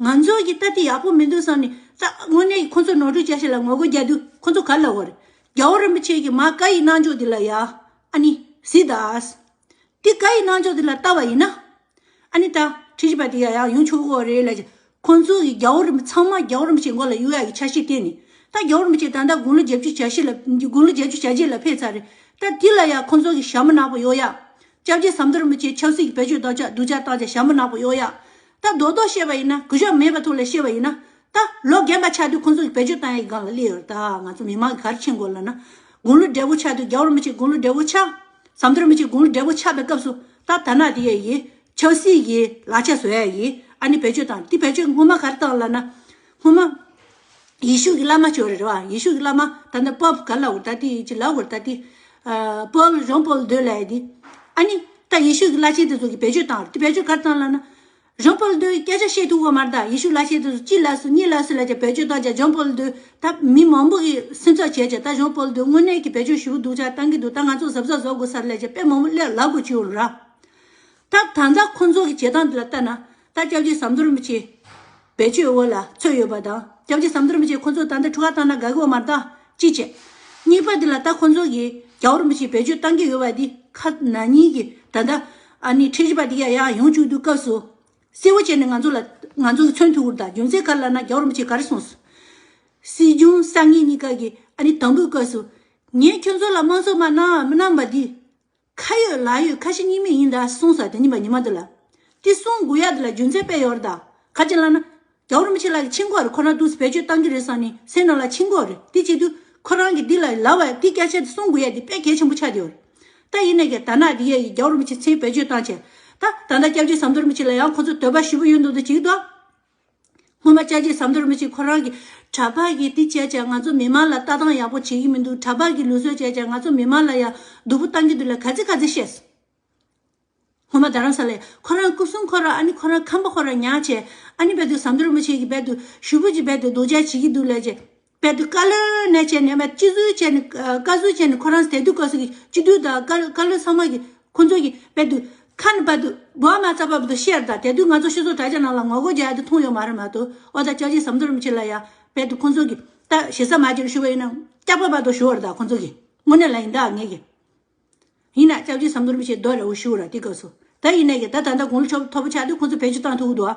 ད། ང་ཚོ་གིས་ད་དེ་ཡག་པོ་མི་འདུག་བསམ་ནས་ད་དངོས་གནས་ཁོ་ཚོ་ནོར་འཁྲུལ་བྱས་ཤིག་ལ་ངོ་རྒོལ་རྒྱག་དུས་ཁོ་ཚོ་ག་རེ་ལབ་ཡོད་རེད། རྒྱལ་བ་རིན་པོ་ཆེ་གིས་མར་བཀའ་ཡིག་གནང་ཕྱོགས་དེ་ལ་ཡ་ཨ་ནི་གཟིགས་དང་། དེ་བཀའ་ཡིག་གནང་ཕྱོགས་དེ་ལ་ལྟ་བ་ཡིན་ན། ཨ་ནི་ད་ཁྲི་བཞི་པ་དེ་ཡ་ཡང་ཡོང་ཆོག་གི་རེད་ལབ་ཀྱི། ཁོང་ཚོ་གིས་རྒྱལ་བ་རིན་པོ་ཚང་མ་རྒྱལ་བ་རིན་པོ་ཆེའི་མགོ་ལ་གཡུག་ཡག་གི་འཆར་གཞི་བཏིང་ནས། ད་རྒྱལ་བ་རིན་པོ་ཆེ་ད་ལྟ་དགུང་ལོ་བརྒྱད་ཅུ་གྱ་བཞི་ལ་དགུང་ལོ་བརྒྱད་ཅུ་གྱ་བརྒྱད་ལ་ཕེབས་ཚར་རེད། ད་དེ་ལ་ཡ་ཁོང་ཚོ་གིས་ཞྭ་མོ་ནག་པོ་གཡོག་ཡག་སྐྱབས་རྗེ་ཟམ་གདོང་རིན་པོ་ཆེ་ཆབ་སྲིད་ཀྱི་བེད་སྤྱོད་སྡུག་ཅག་སྡུག་ཅག་བཏང་བྱས་ཞྭ་མོ་ནག་པོ་གཡོག་ཡག་ད་རྡོག་རྡོག་བཤད་པ་ཡིན་ན་གུས་ཞབས་མེད་པ་ཐོག་ལ་བཤད་པ་ཡིན་ན། ད་ལོ་རྒན་པ་ཆགས་དུས་ཁོང་ཚོ་གི་བེད་སྤྱོད་བཏང་ཡའི་སྒང་ལ་སླེབས་ཡོད་རེད། ད་ང་ཚོ་མི་མང་གི་ག་རེ་མཁྱེན་དགོས་ལབ་ན། དགུང་ལོ་བགྲེས་པོ་ཆགས་དུས་རྒྱལ་བ་རིན་པོ་ཆེ་དགུང་ལོ་བགྲེས་པོ་ཆགས། ཟམ་གདོང་རིན་པོ་ཆེ་དགུང་ལོ་བགྲེས་པོ་ཆགས་པའི་སྐབས་སུ་ད་དར་ནག་དེ་ཡས་ཡིན་ཆབ་སྲིད་ཀྱི་ལག་ཆ་བཟོ་ཡ་ཡིན། ཨ་ནི་བེད་སྤྱོད་བཏང་དེ་བེད་སྤྱོད་སྔོན་མ་ག་རེ་བཏང་ལབ་ན། སྔོན་མ་ཡེ་ཤུ་གི་བླ་མ་ཅིག་ཡོད་རེད་རེད་བ། ཡེ་ཤུ་གི་བླ་མ་ད་ལྟ་པོབ་ག་ལབ་དགོས་ད་དེ་ཅིག་ལབ་དགོས་ད་དེ། ཨ་པོལ་ཞང་པོལ་དུ་ལབ་ཡ་དེ། ཨ་ནི་ད་ཡེ་ཤུ་གི་བླ་ཆེན་དེ་ཚོ་གིས་བེད་སྤྱོད་བཏང་རེད། དེ་བེད་སྤྱོད་ག་རེ་བཏང་ལབ་ན། ཞང་པོལ་དུ་སྐད་ཆ་བཤད་ཐུབ་ཀྱི་མ་རེད་ད། ཡེ་ཤུ་བླ་ཆེན་དེ་ཚོ་གཅིག་ལབ་སོང་གཉིས་ལབ་སོང་ལབ་བྱས་བེད་སྤྱོད་བཏང་བྱས། ཞང་པོལ་དུ་ད་མི་མང་པོ་གིས་སེམས་འཚབ་བྱས་བྱས། ད་ཞང་པོལ་དུ་དངོས་གནས་ཀྱི་བེད་སྤྱོད་ཞེ་པོ་སྡུག་ཅག་བཏང་གི་འདུག་ད་ང་ཚོ་གཟབ་གཟབ་བཟོ་དགོས་ས་རེད་ལབ་བྱས་དཔེ་མང་པོ་སླེབས་ལབ་དགོས་བྱུང་ར། ད་ད་ལྟ་ཁོ་ཚོ་གི་བྱེད་སྟངས་འདི་ལ་ལྟ་ན། ད་སྐྱབས་རྗེ་ཟམ་གདོང་རིན་པོ་ཆེ་བེད་སྤྱོད་འོག་ལ་ཚུད་ཡོད་པ་དང་། སྐྱབས་རྗེ་ཟམ་གདོང་རིན་པོ་ཆེ་ཁོ་ཚོ་ད་ལྟ་འཁྲུག་པ་བཏང་ན་དགའ་གི་ཡོད་མ་རེད་ད། གཅིག་བྱས། གཉིས་པ་འདི་ལ་ད་ཁོ་ཚོ་གིས་རྒྱལ་བ་རིན་པོ་ཆེ་བེད་སྤྱོད་བཏང་གི་ཡོད་པ་འདི་ཁ་ན་ཉིན་གྱི་ད་ལྟ་ཨ་ནི་ཁྲིམས་ཞིབ་པ་འདི་ཡ་ཡང་ཡོང་བཅུག་དུས་སྐབས་སུ་གསལ་པོ་བྱས་ནས་ང་ཚོ་ལ་ང་ཚོ་གིས་མཚོན་ཐུབ་ཀྱི་རེད་ད། རྒྱུ་མཚན་ག་རེ་ལབ་ན་རྒྱལ་བ་རིན་པོ་ཆེ་ག་རེ་གསུངས་སོང་། སྲིད་སྐྱོང་གསར་རྙིང་གཉིས་ཀ་གིས་ཨ་ནི་དམ་འབུལ་སྐབས་སུ་ངས་ཁྱོད་ཚོ་ལ་དམངས་གཙོ་མ་གནང་མི་གནང་པ་འདི། ཁ་ཡོད་ལག་ཡོད་ཁ་ཞེ་གཉིས་མེད་ཡིན་ད་གསུངས་ས་དེ་ཉིན་པ་ཉི་མ་འདི་ལ། དེ་གསུང་དགོས་ཡ་འདི་ལ་རྒྱུ་མཚན་དཔེ་ཡོད་རེད་ད། ག་ཅི་ལབ་ན། རྒྱལ་བ་རིན་པོ་ཆེ་ལགས་ཀྱིས་མཁྱེན་གྱི་ཡོད་རེད། ཁོ་རང་འདུག་སེ་བེད་སྤྱོད་བཏང་གི་རེད་བསམ་ནས་སེམས་ནང་ལ་མཁྱེན་གྱི་ཡོད་རེད། དེ་བྱེད་དུས་ཁོ་རང་གིས་འདི་ལ་ལབ་པ་དེ་སྐད་ཆ་དེ་གསུང་དགོས་ཡ་དེ་དཔེ་གལ་ཆེན་པོ་ཆགས་བསྡད་ཡོད་རེད། ད་ཡིན་ནའི་ཀྱང་ད་ནང་དེ་ཡ་ཡིས་རྒྱལ་བ་རིན་པོ་ཆེ་མཚན་བེད་སྤྱོད་བཏང་བྱས། ད་ད་ལྟ་སྐྱབས་རྗེ་ཟམ་གདོང་རིན་པོ་ཆེ་ལ་ཡང་ཁོ་ཚོ་འདོད་པ་ཞེ་པོ་ཡོད་འདུག་འདུག་བྱེད་ཀྱི་འདུག་སྔོན་མ་སྐྱབས་རྗེ་ཟམ་གདོང་རིན་པོ་ཆེ་ཁོ་རང་གིས་གྲྭ་པ་གིས་འདི་བྱས་བྱས་ང་ཚོ་མི་མང་ལ་ལྟ་སྟངས་ཡག་པོ་བྱེད་ཀྱི་མི་འདུག་གྲྭ་པ་གིས་ལུགས་སྲོལ་བྱས་བྱས་ང་ཚོ་མི་མང་ལ་ཡང་སྡུག་པོ་བཏང་གི་འདུག་ལབ་ག་ཚོད་ག་ཚོད་བཤད་སོང་། སྔོན་མ་རྡ་རམ་ས་ལ་ཁོ་རང་སྐུ་སྲུང་ཁོ་རང་ཨ་ནི་ཁོ་རང་ཁམས་པ་ཁོ་རང་ཉར་བྱས། ཨ་ནི་རྦད་དེ་ཟམ་གདོང་རིན་པོ་ཆེ་གིས་རྦད་དེ་ཞུ་བུ་ཅིག་རྦད་དེ་སྡུག་ཅག་བྱེད་ཀྱི་འདུག་ལབ་བྱས། རྦད་དེ་བཀའ་བློན་ནས་བྱས་ནས་རྦད་སྤྱི་ཟུར་བྱས་ནས་ཨ་བཀའ་ཟུར་བྱས་ནས་ཁོ་རང་དེ་དུས་སྐབས་སུ་གི་སྤྱི་འཐུས་དང་བཀའ་བཀའ་བློན་ཚང་མ་གིས་ཁོ་ཚོ་གིས་རྦད་དེ་ཁ་ནས་རྦད་དེ་འབོ་མ་ཚ་བབ་དེ་བཤད་རེད་ད། དེ་དུས་ང་ཚོ་སྤྱི་ཚོགས་དྲ་རྒྱ་ནང་ལ་ངོ་རྒོལ་རྒྱག་ཡ་དེ་མཐོང་ཡོད་མ་རེད་མ་གཏོགས། འོ་ད་སྐྱབས་རྗེ་ཟམ་གདོང་རིན་པོ་ཆེ་ལ་ཡ་རྦད་དེ་ཁོ་ཚོ་གིས་ད་ཞེ་ས་མ་བྱེད་ཞུ་བ་ཡིན་ན་སྐྱག་པ་བབ་དོ་ཞུ་བ་རེད་ད་ཁོ་ཚོ་གིས། དངོས་གནས་ལ་ཡིན་ད་ངས་གི། ཡིན་ན་སྐྱབས་རྗེ་ཟམ་གདོང་རིན་པོ་ཆེ་རྡོ་ར་འུ་ཞུ་ར་དེ་སྐབས་སུ། ད་ཡིན་ནའི་གི་ད་ད་ལྟ་དགུང་ལོ་མཐོ་མཐོ་པོ་ཆགས་དུས་ཁོ་ཚོ་བེད་སྤྱོད་བཏང་ཐུབ་ཀྱི་འདུག་ཨ།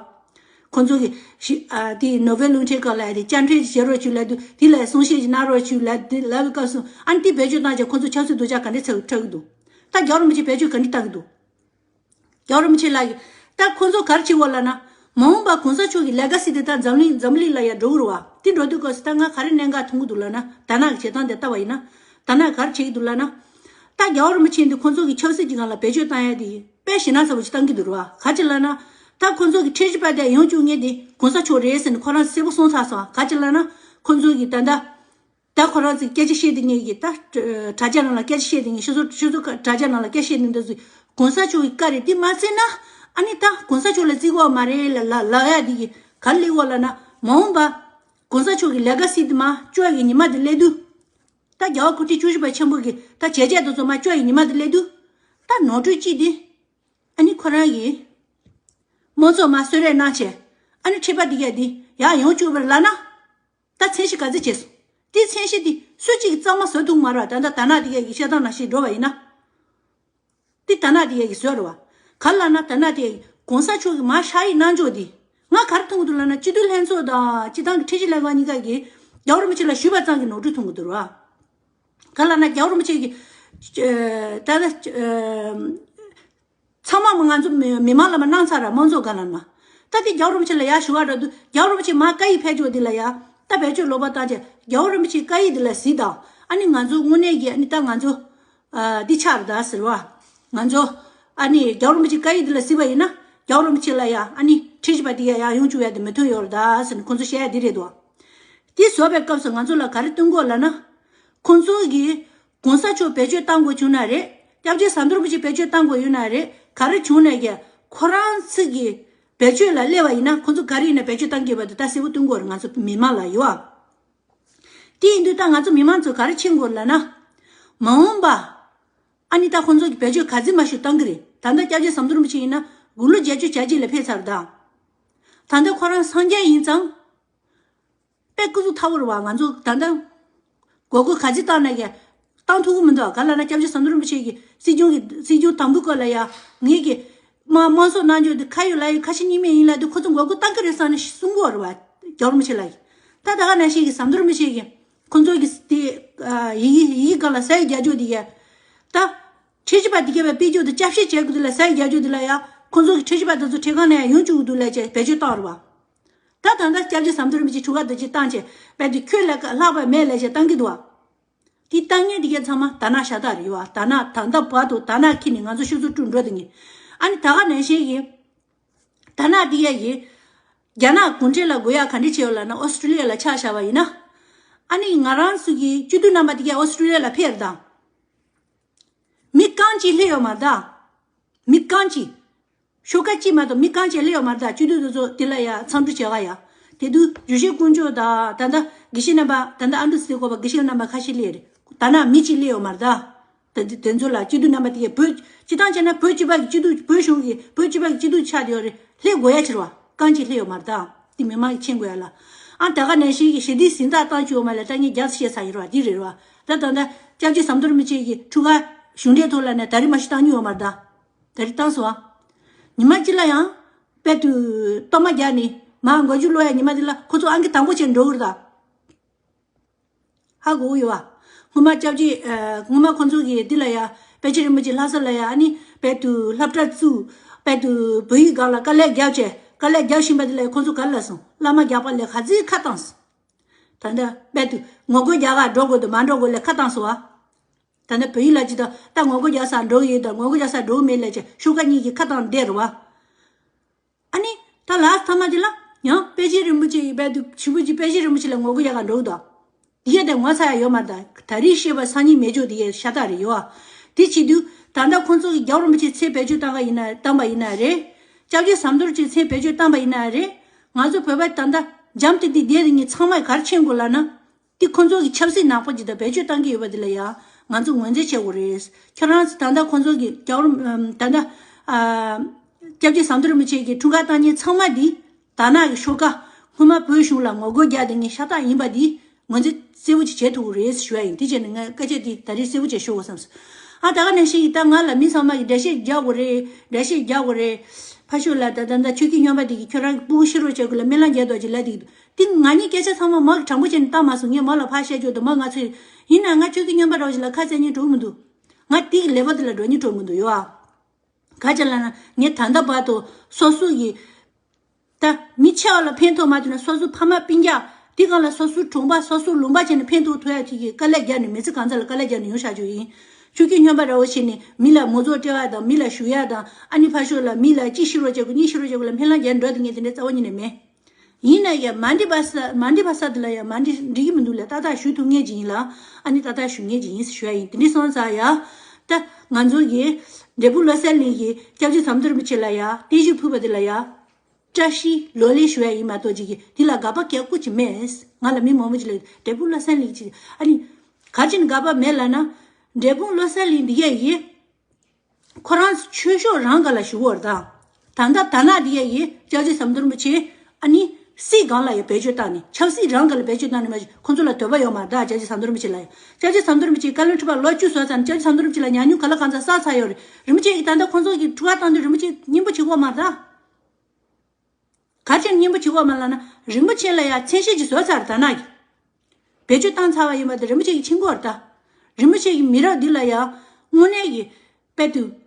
ཁོ་ཚོ་གི་ཤི་ཨ་དེ་ནོ་བེལ་གླིང་ཕྲན་སྐབས་ལ་དེ་བཅར་འདྲི་བྱེད་རོགས་བྱོས་ལབ་དུས་དེ་ལ་གསུང་བཤད་ཅིག་གནང་རོགས་བྱོས་ལབ་དེ་ལབ་པའི་སྐབས་སུ་ཨ་ནི་དེ་བེད་སྤྱོད་བཏང་བྱས་ཁོ་ཚོ་ཆབ་སྲིད་སྡུག་ཅག་ག་འདྲས་ཚ་འཁྲབ་ཀྱི་འདུག་ད་རྒྱལ་བ་རིན་པོ་ཆེ་བེད་སྤྱོད་ག་འདྲས་བཏང་གི་འདུག་རྒྱལ་བ་རིན་པོ་ཆེ་ལགས་ཀྱིས་ད་ཁོ་ཚོ་ག་རེ་བྱེད་དགོས་ལབ་ན། མ་འོངས་པ་གོང་ས་མཆོག་གི་ལེ་ག་སི་དེ་ད་འཛམ་གླིང་འཛམ་གླིང་ལ་ཡང་འགྲོ་གི་རེད་བ། དེ་འགྲོ་དུས་སྐབས་སུ་ད་ང་ག་རེ་གནད་འགག་མཐོང་གི་འདུག་ལབ་ན། ད་ནག་གི་བྱེད་སྟངས་དེ་ལྟ་བ་ཡིན་ན། ད་ནག་ག་རེ་བྱེད་ཀྱི་འདུག་ལབ་ན། ད་རྒྱལ་བ་རིན་པོ་ཆེ་འདི་ཁོ་ཚོ་གི་ཆབ་སྲིད་ཀྱི་སྒང་ལ་བེད་སྤྱོད་བཏང་ཡ་དེ་དཔེ་ཞེ་ན་ཚ་པོ་ཞིག་བཏང་གི་འདུག་རེད་བ། ག་ཅི་ལབ་ན། ད་ཁོ་ཚོ་གི་ཁྲིམས་ཞིབ་པ་དེ་ཡོང་བཅུག་མཁན་དེ་གོང་ས་མཆོག་རེད་ཟེར་ནས་ཁོ་རང་གསལ་པོ་གསུངས་ཚར་སོང་། ག་ཅི་ལབ་ན། ཁོ་ཚོ་གི་ད་ལྟ། ད་ཁོ་རང་ཚོས་སྐད་ཆ་བཤད་དེ་ངེད་ཀྱིས་ད་དྲ་རྒྱ་ནང་ལ་སྐད་ཆ་བཤད་དེ་ངེད་ཤོད་ཚོ་ཤོད་ཚོ་དྲ་རྒྱ་ནང་ལ་སྐད་ཆ་བཤད་དེ་འདི་ཚོ་གོང་ས་མཆོག་གི་བཀའ་རེད། དེ་མ་བརྩིས་ན་ཨ་ནི་ད་གོང་ས་མཆོག་ལ་བརྩི་གི་ཡོད་མ་རེད་ལ་ལ་ལ་ཡ་དེ་གི་ག་རེ་ལབ་ཀྱི་ཡོད་ལབ་ན། མ་འོངས་པ་གོང་ས་མཆོག་གི་ལེ་ག་སི་དེ་མ་བཅོ་ཡི་ཉི་མ་དེ་སླེབས་དུས། ད་རྒྱལ་བ་སྐུ་ཕྲེང་བཅུ་བཞི་པ་ཆེན་པོ་གི་ད་བྱས་རྗེས་དེ་ཚོ་མ་བཅོ་ཡི་ཉི་མ་དེ་སླེབས་དུས། ད་ནོར་འཁྲུལ་གཅིག་དེ་ཨ་ནི་ཁོ་རང་གི་དམངས་གཙོ་མ་གསོལ་རས་གནང་བྱས་ཨ་ནི་ཁྲི་པ་དེ་ག་དེ་ཡར་ཡོང་བཅུག་པར་ལབ་ན། ད་མཚན་གཞི་ག་ཚོད་བྱས་སོང་། དེ་མཚན་གཞི་དེ་སུ་གཅིག་གིས་གཙང་མ་བཟོ་ཐུབ་མ་རེད་བ། ད་ལྟ་ད་ནག་དེ་གས་ཀྱི་བཤད་སྟངས་ནང་བཞིན་འགྲོ་བ་ཡིན་ན། དེ་ད་ནག་དེ་གས་ཀྱི་བཟོས་རེད་བ། ག་ལབ་ན་ད་ནག་དེ་གས་གོང་ས་མཆོག་གིས་མར་ཕྱག་ཡིག་གནང་ཕྱོགས་དེ། ང་ག་རེ་མཐོང་གི་འདུག་ལབ་ན། སྤྱི་འཐུས་ལྷན་ཚོགས་དང་སྤྱི་བཏང་གི་ཁྲིམས་ཞིབ་ལས་ཁང་གཉིས་ཀ་གིས་རྒྱལ་བ་རིན་པོ་ཆེ་ལ་ཞུས་པ་ཙམ་གྱིས་ནོར་འཁྲུལ་མཐོང་གི་འདུག་རེད་བ། ག་ལབ་ན་རྒྱལ་བ་རིན་པོ་ཆེ་གིས་ད་ལྟ། ཚང་མ་ང་ཚོ་མི་མི་མང་ལ་མ་གནང་ཚར་ར་དམངས་གཙོ་ག་ལ་མ། ད་དེ་རྒྱལ་བ་རིན་པོ་ཆེ་ལ་ཡར་ཞུ་བ་འགྲོ་དུས་རྒྱལ་བ་རིན་པོ་ཆེ་མ་བཀའ་ཡིག་ཕེབས་ཕྱོགས་འདི་ལ་ཡ། ད་བེད་སྤྱོད་ལོག་པ་བཏང་བྱས་རྒྱལ་བ་རིན་པོ་ཆེ་བཀའ་ཡིག་འདི་ལ་གཟིགས་དང་། ཨ་ནི་ང་ཚོ་དངོས་གནས་ཀྱི་ཨ་ནི་ད་ང་ཚོ་ཨ་འདི་ཆགས་རེད་ད་ཟེར་བ། ང་ཚོ་ཨ་ནི་རྒྱལ་བ་རིན་པོ་ཆེ་བཀའ་ཡིག་འདི་ལ་གཟིགས་པ་ཡིན་ན་རྒྱལ་བ་རིན་པོ་ཆེ་ལ་ཡ་ཨ་ནི་ཁྲིམས་ཞིབ་པ་འདི་ཡ་ཡང་ཡོང་བཅུག་ཡ་འདི་མི་ཐུབ་ཡོད་རེད་ད་ཟེར་ནས་ཁོ་ཚོ་བཤད་ཡ་འདི་རེད་དོ། དེ་བཟོ་བའི་སྐབས་སུ་ང་ཚོ་ལ་ག་རེ་སྟོན་དགོས་ལབ་ན། ཁོང་ཚོ་གིས་གོང་ས་མཆོག་བེད་སྤྱོད་བཏང་དགོས་བྱུང་ན་རེད། སྐྱབས་རྗེ་ཟམ་གདོང་རིན་པོ་ཆེ་བེད་སྤྱོད་བཏང་དགོས་ཡོད་ན་རེད། ག་རེ་བྱུང་ནས་ཀྱང་ཁོ་རང་ཚོ་གི་བེད་སྤྱོད་ལ་སླེབས་པ་ཡིན་ན་ཁོང་ཚོ་ག་རེ་ཡིན་ན་བེད་སྤྱོད་བཏང་དགོས་པ་དེ་ད་གསལ་པོ་སྟོན་དགོས་རེད་ང་ཚོ་མི་མང་ལ་ཡོད་ཨ། དེ་ཡིན་དུས་ད་ང་ཚོ་མི་མང་ཚོ་ག་རེ་མཁྱེན་དགོས་ལབ་ན། མ་འོངས་པ་ཨ་ནི་ད་ཁོང་ཚོ་གི་བེད་སྤྱོད་ག་ཚོད་མང་ཤོས་བཏང་གི་རེད། ད་ལྟ་སྐྱབས་རྗེ་ཟམ་གདོང་རིན་པོ་ཆེ་ཡིན་ན་དགུང་ལོ་བརྒྱད་ཅུ་གྱ་གཅིག་ལ་ཕེབས་ཚར་ད། ད་ལྟ་ཁོ་རང་སངས་རྒྱས་ཡིན་ཙང་། དཔེ་སྐུ་གཟུགས་ཐལ་བོ་རེད་བ། ང་ཚོ་ད་ལྟ་མགོ་སྐོར་ག་ཚོད་བཏང་ན་ཡང་བཏང་ཐུབ་ཀྱི་མི་འདུག་ག་ལབ་ན་སྐྱབས་རྗེ་ཟམ་གདོང་རིན་པོ་ཆེ་གིས་སྲིད་སྐྱོང་གི་སྲིད་སྐྱོང་དམ་འབུལ་སྐོར་ལ་ཡ་ངེད་ཀྱི་དམངས་དམངས་གཙོ་གནང་རྒྱུ་དེ་ཁ་ཡོད་ལག་ཡོད་ཁ་ཞེ་གཉིས་མེད་ཡིན་ལབ་དུས་ཁོ་ཚོ་མགོ་སྐོར་བཏང་གི་རེད་བསམ་ནས་གསུང་གི་ཡོད་རེད་བ། རྒྱལ་བ་རིན་པོ་ཆེ་ལགས་ཀྱིས། ད་ད་ག་ནང་བཞིན་གྱི་ཟམ་གདོང་རིན་པོ་ཆེ་གིས་ཁོ་ཚོ་གི་དེ་ཡི་གེ་ཡི་གེ་སྒང་ལ་ཟ་ཡི་རྒྱག་རྒྱུ་དེ་ཡ། ད་ཁྲིམས་ཞིབ་པ་དེ་གས་པའི་དཔེ་བརྗོད་དེ་སྐྱབས་བཤད་བྱེད་དགོས་དུས་ལ་ཟ་ཡི་རྒྱག་རྒྱུ་དེ་ལ་ཡ་ཁོ་ཚོ་གི་ཁྲིམས་ཞིབ་པ་དེ་ཚོ་ཁྲིམས་ཁང་ནང་ཡ་ཡོང་བཅུག་དགོས་དུས་ལ་བྱས་བེད་སྤྱོད་བཏང་རེད་བ། ད་ད་ལྟ་སྐྱབས་རྗེ་ཟམ་གདོང་རིན་པོ་ཆེ་ཁྲུ་ཁ་རྡོ་རྗེ་བཏང་བྱས་རྦད་དེ་ཁྱོད་ལས་ཀ་ལྷག་པ་མེད་ལབ་བྱས་བཏང་གི་འདུག་བ། དེ་བཏང་མཁན་དེ་གས་ཚང་མ་དར་ནག་ཤ་སྟག་རེད་བ། དར་ནག་ད་ལྟ་བར་དུ་དར་ནག་འཁྱེར་ནས་ང་ཚོ་ཤུགས་ཚོ་དཀྲུག་འགྲོ་དེ་ངེས། ཨ་ནི་ད་ག་ནང་བཞིན་གྱི་དར་ནག་དེ་གས་ཀྱིས་རྒྱ་ནག་གུང་ཁྲན་ལ་དགོས་ཡག་ག་འདྲ་བྱས་ཡོད་ལབ་ན་ཨོ་སི་ཀྲི་ལི་ཡ་ལ་ཆ་བཞག་པ་ཡིན་ན། ཨ་ནི་ང་རང་ཚོ་གི་སྤྱི་འཐུས་རྣམ་པ་དེ་གས་ཨོ་སི་ཀྲི་ལི་ཡ་ལ་ཕེབས་དང་། གཅིག་སླེབས་ཡོད་མ་རེད་ད། མི་རྐང་གཅིག་ཤོག་ཁག་གཅིག་མ་གཏོགས་མི་རྐང་གཅིག་སླེབས་ཡོད་མ་རེད་ད། སྤྱི་འཐུས་དེ་ཚོ་དེ་ལ་ཡ་འཚམས་འདྲི་བྱེད་ག་ཡ། དེ་དུས་བརྗོད་བྱེད་དཀོན་མཆོག་དང་ད་ལྟ་དགེ་བཤེས་རྣམ་པ། ད་ལྟ་ཨ་འབྲུག་སི་ཏི་སྐོར་པ་དགེ་བཤེས་རྣམ་པ་ཁ་ཤས་སླེབས་རེད། ད་ན་མི་གཅིག་སླེབས་ཡོད་མ་རེད་ད། དེ་དེ་ཚོ་ལ་སྤྱི་འཐུས་རྣམ་པ་དེ་གས་བོད་སྤྱི་བཏང་བྱས་ན་བོད་སྤྱི་པ་གི་སྤྱི་འཐུས། བོད་གཞུང་གི་བོད་སྤྱི་པ་གི་སྤྱི་འཐུས་ཆགས་བསྡད་ཡོད་རེད། སླེབས་དགོས་ཡ་ཕྱིར་བ། རྐང་གཅིག་སླེབས་ཡོད་མ་རེད་ད། དེ་མི་མང་གིས་མཁྱེན་དགོས་ཡ་ལ། ཨ་ད་ག་ནང་བཞིན་གྱི་ཞི་བདེའི་གཟེངས་རྟགས་བཏང་བཅུག་ཡོད་མ་ལ་ད་ངས་རྒྱགས་བཤད་ས་ཡིན་ར་བ། འདི་རེད་ར་བ། ད་ད་ད་སྐྱབས་རྗེ་ཟམ་གདོང་རིན་པོ་ཆེ་གི་འཁྲུངས་སྐར་གཞུང་འབྲེལ་ཐོག་ལ་ནས་ད་རེས་མ་གཞི་བཏང་མྱོང་ཡོད་མ་རེད་ད། ད་རེས་བཏང་སོང་ཨ། ཉི་མ་གཅིག་ལ་ཡང་དཔལ་དུ་གཏོར་མ་རྒྱག་ནས་མར་མགོ་མཇུག་སློག་ཡ་ཉི་མ་འདི་ལ་ཁོ་ཚོ་ཨང་ཀི་དང་པོ་བྱས་འགྲོ་གི་རེད་ད། ཧ་གོ་གི་ཡོད་བ། སྔོན་མ་སྐྱབས་རྗེ་ཨ། སྔོན་མ་ཁོང་ཚོ་གིས་འདི་ལ་ཡ་པཎ་ཆེན་རིན་པོ་ཆེ་ལྷ་ས་ལ་ཡ་ཨ་ནི་དཔལ་དུ་སློབ་གྲྭ་བཙུགས། དཔལ་དུ་བོད་ཡིག་སྒང་ལ་དཀའ་ལས་རྒྱབ་བྱས། དཀའ་ལས་རྒྱབ་བཞིན་པ་འདི་ལ་ཁོང་ཚོ་ག་རེ་ལབ་སོང་། བླ་མ་རྒྱག་པ་ལས་ག་ཚོད་ཁ་བཏང་སོང་། ད་ལྟ་དཔལ་དུ་ངོ་རྒོལ་རྒྱག་ག་འགྲོ་དགོས་འདུག་མ་འགྲོ་དགོས་ལས་ཁ་བཏང་སོང་བ། ད་ལྟ་བོད་ཡིག་ལ་ཅི་ད་ད་ངོ་རྒོལ་རྒྱག་ས་འགྲོ་གི་ཡོད་དང་ངོ་རྒོལ་རྒྱག་ས་འགྲོ་གི་མེད་ལས་བྱས་ཤོག་ཁག་གཉིས་ཀྱིས་ཁ་བཏང་བསྡད་རེད་བ། ཨ་ནི་ད་ལཱསི་མཐའ་མ་དེ་ལ་ཡང་པཎ་ཆེན་རིན་པོ་ཆེ་ཡི་དཔལ་དུ་ཞུ་བོད་ཀྱི་པཎ་ཆེན་རིན་པོ་ཆེ་ལ་ངོ་རྒོལ་རྒྱག་ག་འགྲོ་གི་འདུག་དེ་གས་དེ་ངོ་ཚ་ཡ་ཡོད་མ་རེད་ད། ད་རེས་བཤད་པ་སང་ཉིན་མེད་ཅོག་དེ་གས་ཤ་སྟག་རེད་ཡོད་ཨ། དེ་བྱེད་དུས་ད་ལྟ་ཁོང་ཚོ་གིས་རྒྱལ་བ་རིན་པོ་ཆེ་མཚན་བེད་སྤྱོད་བཏང་ག་ཡིན་ན་བཏང་པ་ཡིན་ན་རེད། སྐྱབས་རྗེ་ཟམ་གདོང་རིན་པོ་ཆེ་མཚན་བེད་སྤྱོད་བཏང་པ་ཡིན་ན་རེད། ང་ཚོ་བོད་པ་ད་ལྟ་འཇམ་ཏིག་ཏིག་བསྡད་དེ་ངས་ཚང་མས་ག་རེ་མཁྱེན་དགོས་ལབ་ན། དེ་ཁོང་ཚོ་གི་ཆབ་སྲིད་ནག་པོ་ཅིག་དང་བེད་སྤྱོད་བཏང་གི་ཡོད་པ་དེ་ལ་ཡང་ང་ཚོ་ངོས་འཛིན་བྱེད་དགོས་རེད། ཁྱོད་རང་ཚོ་ད་ལྟ་ཁོང་ཚོ་གི་རྒྱལ་བ་རིན་ད་ལྟ་ཨ། སྐྱབས་རྗེ་ཟམ་གདོང་རིན་པོ་ཆེ་གི་འཁྲུངས་སྐར་བཏང་མཁན་ཚང་མ་དེ་དར་ནག་གི་ཤོག་ཁག་སྔོན་མ་བོད་གཞུང་ལ་ངོ་རྒོལ་རྒྱག་བསྡད་མཁན་ཤ་སྟག་ཡིན་པ་དེ་ངོས་འཛིན་གསལ་པོ་ཅིག་བྱེད་ཐུབ་ཀྱི་རེད་ཞུ་ཡ་ཡིན། དེ་བྱས་ནས་ངས་སྐད་ཆ་དེ་ད་རེས་གསལ་པོ་ཅིག་ཞུ་དགོས་བསམས་སོང་། ཨ་ད་ག་ནང་བཞིན་ཡིན་ད་ང་ལ་མི་ཚང་མ་གིས་འགྲེལ་བཤད་རྒྱག་དགོས་རེད། འགྲེལ་བཤད་རྒྱག་དགོས་རེད། ཕ་ཤོད་ལ་ད་ད་ད་ཆོས་སྐྱིད་སྨྱོན་པ་དེ་གིས་ཁྱོད་རང་གི་སྤུ་གུ་ཤི་རོགས་བྱེད་དགོས་ལ་སྨོན་ལམ་རྒྱག་རོགས་བྱེད་ལབ་དེ་འདུག་དེ་ང་གཉིས་སྐད་ཆ་ཚང་མ་མོ་གི་དྲང་པོ་བྱས་ནས་བཏང་མ་སོང་། ངས་མོ་ལ་ཕར་བཤད་རྒྱུ་དང་མོ་ང་ཚོས་ཡིན་ན་ང་ཆོས་སྐྱིད་སྨྱོན་པ་རོགས་ཞིག་ལ་ཁ་གསལ་ཉན་འགྲོ་གི་མི་འདུག་ང་དེ་གི་ལས་པ་དེ་ལ་འགྲོ་ཉན་འགྲོ་གི་མི་འདུག་ཡོ་ཨ། ག་ཅི་ལབ་ན་ངས་ད་ལྟ་བར་དུ་སོ་སོ་གི་ད་མི་ཆེ་བ་ལ་ཕན་ཐོགས་མ་ཐུབ་ན་སོ་སོ་ཕ་མ་སྤུན་ཀྱག་དེ་གང་ལ་སོ་སོའི་གྲོང་པ་སོ་སོའི་ལུང་པ་བྱས་ནས་ཕན་ཐོགས་ཐུབ་ཡ་ཅིག་གི་དཀའ་ལས་རྒྱབ་ནས་མི་ཚེ་གང་ཚ་ལ་དཀའ་ལས་རྒྱབ་ནས་ཡོང་བཞག་རྒྱུ་ཡིན། ཆོས་སྐྱིད་སྨྱོན་པ་འདྲ་བོ་བྱས་ནས་མི་ལ་མོ་ཚོགས་སྤྲད་པ་དང་མི་ལ་ཞུ་ཡ་དང་ཨ་ནི་ཕར་ཕྱོགས་ལ་མི་ལ་གཅིག་ཤི་རོགས་བྱེད་དགོས་གཉིས་ཤི་རོགས་བྱེད་དགོས་ལ་སྨོན་ལམ་རྒྱག་འགྲོ་དེ་ངས་དེ་འདྲའི་རྩ་བ་ཉིད་ནས་མེད། ཡིན་ན་ཡང་མ་འགྲིག་པ་ས་མ་འགྲིག་པ་ས་དེ་ལ་ཡང་མ་འགྲིག་འགྲིག་གི་མི་འདུག་ལ་ཏག་ཏག་ཞུ་ཐུབ་ངེས་ཀྱི་ཡིན་ལ་ཨ་ནི་ཏག་ཏག་ཞུ་ངེས་ཀྱི་ཡིན་ཞུ་ཡ་ཡིན། དེ་འདྲའི་སོང་ཙང་ཡ་ད་ང་ཚོ་གི་འབྲས་སྤུངས་བློ་གསལ་གླིང་གི་སྐྱབས་རྗེ་ཟམ་གདོང་རིན་པོ་ཆེ་ལ་ཡ་བརྟན་བཞུགས་ཕུལ་བ་དེ་ལ་ཡ་བཀྲ་ཤིས་ལོ་ལེགས་ཞུ་ཡ་ཡིན་མ་གཏོགས་ཅིག་གི་དེ་ལ་དགག་པ་གལ་ཁུ་ཅིག་མེད། ང་ལ་མི་མང་པོ་ཅིག་ལ་འབྲས་སྤུངས་བློ་གསལ་གླིང་ཅིག་ཨ་ནི་ག་ཅིན་དགག་པ་མེད་ལ་ན་འབྲས་སྤུངས་བློ་གསལ་གླིང་འདི་ཡ་ཡི་ཁོ་རང་ཆོས་ཕྱོགས་རང་ག་ལ་ཞུ་བར་དང་། ད་ལྟ་ད་ན་འདི་ཡ་ཡི་སྐྱབས་རྗེ་ཟམ་གདོང་རིན་པོ་ཆེ་ཨ་ནི་སྲིད་སྒང་ལ་ཡ་བེད་སྤྱོད་བཏང་ནས་ཆབ་སྲིད་རང་ག་ལ་བེད་སྤྱོད་བཏང་ནས་མ་ཁོང་ཚོ་ལ་འདོད་པ་ཡོད་མ་རེད་ད། སྐྱབས་རྗེ་ཟམ་གདོང་རིན་པོ་ཆེ་ལ་ཡ་སྐྱབས་རྗེ་ཟམ་གདོང་རིན་པོ་ཆེ་བཀའ་བློན་ཁྲི་པ་ལོ་བཅུ་བཟོས་ཚར་ནས་སྐྱབས་རྗེ་ཟམ་གདོང་རིན་པོ་ཆེ་ལ་ཉམས་མྱོང་ག་ལ་གང་ཚ་བསགས་ཚར་ཡོད་རེད། རིན་པོ་ཆེ་གིས་ད་ལྟ་ཁོང་ཚོ་གི་འཁྲུག་པ་བཏང་དུས་རིན་པོ་ཆེ་སྙན་པོ་བྱེད་ཀྱི་ཡོད་མ་རེད་ད། ག་ཅིར་སྙན་པོ་བྱེད་ཀྱི་ཡོད་མ་ལབ་ན་རིན་པོ་ཆེ་ལ་ཡ་མཚན་ཤས་ཅིག་བཟོས་ཚར་ད་ན་གི། བེད་སྤྱོད་བཏང་ཚར་བ་ཡིན་པ་དེ་རིན་པོ་ཆེ་གིས་མཁྱེན་གྱི་ཡོད་རེད་ད། རིན་པོ་ཆེ་གིས་མི་རབས་འདི་ལ་ཡ་དངོས་གནས་ཀྱི་དཔེ་དུས།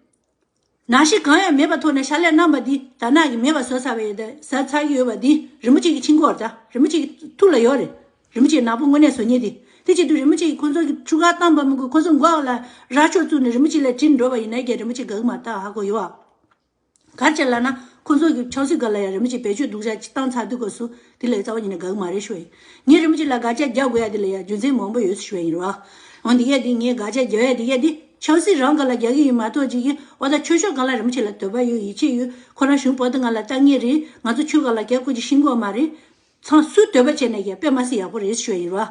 ནང་ཤི་གང་ཡང་མེད་པ་ཐོག་ནས་ཕྱག་ལས་གནང་བ་འདི་ད་ན་གི་མེད་པ་བཟོས་ཚར་བ་ཡིན་ད་བཟོས་ཚར་གྱི་ཡོད་པ་འདི་རིན་པོ་ཆེ་གིས་མཁྱེན་གྱི་ཡོད་རེད་ད། རིན་པོ་ཆེ་གི་ཐུགས་ལ་ཡོད་རེད། རིན་པོ་ཆེ་ནག་པོ་དངོས་གནས་བཟོ་མཁན་འདི། དེ་བྱེད་དུས་རིན་པོ་ཆེ་གིས་ཁོང་ཚོ་གི་འཁྲུག་པ་བཏང་པ་མི་དགོས། ཁོང་ཚོ་མགོ་ལ་ར་ཤོག་བཙུགས་ནས་རིན་པོ་ཆེ་ལ་དྲིས་འགྲོ་བ་ཡིན་ན་ཀྱང་རིན་པོ་ཆེ་དགའ་གི་མ་རེད་ད། ཧ་གོ་ཡོད་ཨ། ག་རེ་བྱས་ལབ་ན་ཁོང་ཚོ་གི་ཆབ་སྲིད་སྒང་ལ་ཡང་རིན་པོ་ཆེ་བེད་སྤྱོད་སྡུག་ཅག་ཅིག་བཏང་ཚར་དུས་སྐབས་སུ་དེ་ལས་རྩ་བ་ཉིད་ནས་དགའ་གི་མ་རེད་ཞུ་ཡ་ཡིན། ངས་རིན་པོ་ཆེ་ལ་དགག་བྱ་རྒྱག་དགོས་ཡ་དེ་ལ་ཡང་རྒྱུ་མཚན་མང་པོ་ཡོད་ཞུ་ཡ་ཡིན་རོ། འོན་ཏེ་ཡ་དེ་ངས་དགག་བྱ་རྒྱག་ཡ་དེ་ཡ་དེ་ཆབ་སྲིད་རང་སྒང་ལ་རྒྱག་གི་ཡིན་མ་གཏོགས་ཅིག་གི་འོ་ད་ཆོས་ཕྱོགས་སྒང་ལ་རིན་པོ་ཆེ་ལ་འདོད་པ་ཡོད་ཡིད་ཆེས་ཡོད། ཁོ་རང་གཞུང་བོད་དུ་ང་ལ་ལྟ་ངེས་རེད། ང་ཚོ་ཆོས་སྒང་ལ་རྒྱག་དགོས་ཀྱི་ཤེས་གི་མ་རེད། ཚང་སུས་འདོད་པ་བྱས་ནས་ཀྱང་དཔེ་མ་སྲིད་ཡག་པོ་རེད་ཞུ་ཡ་ཡིན་རོ།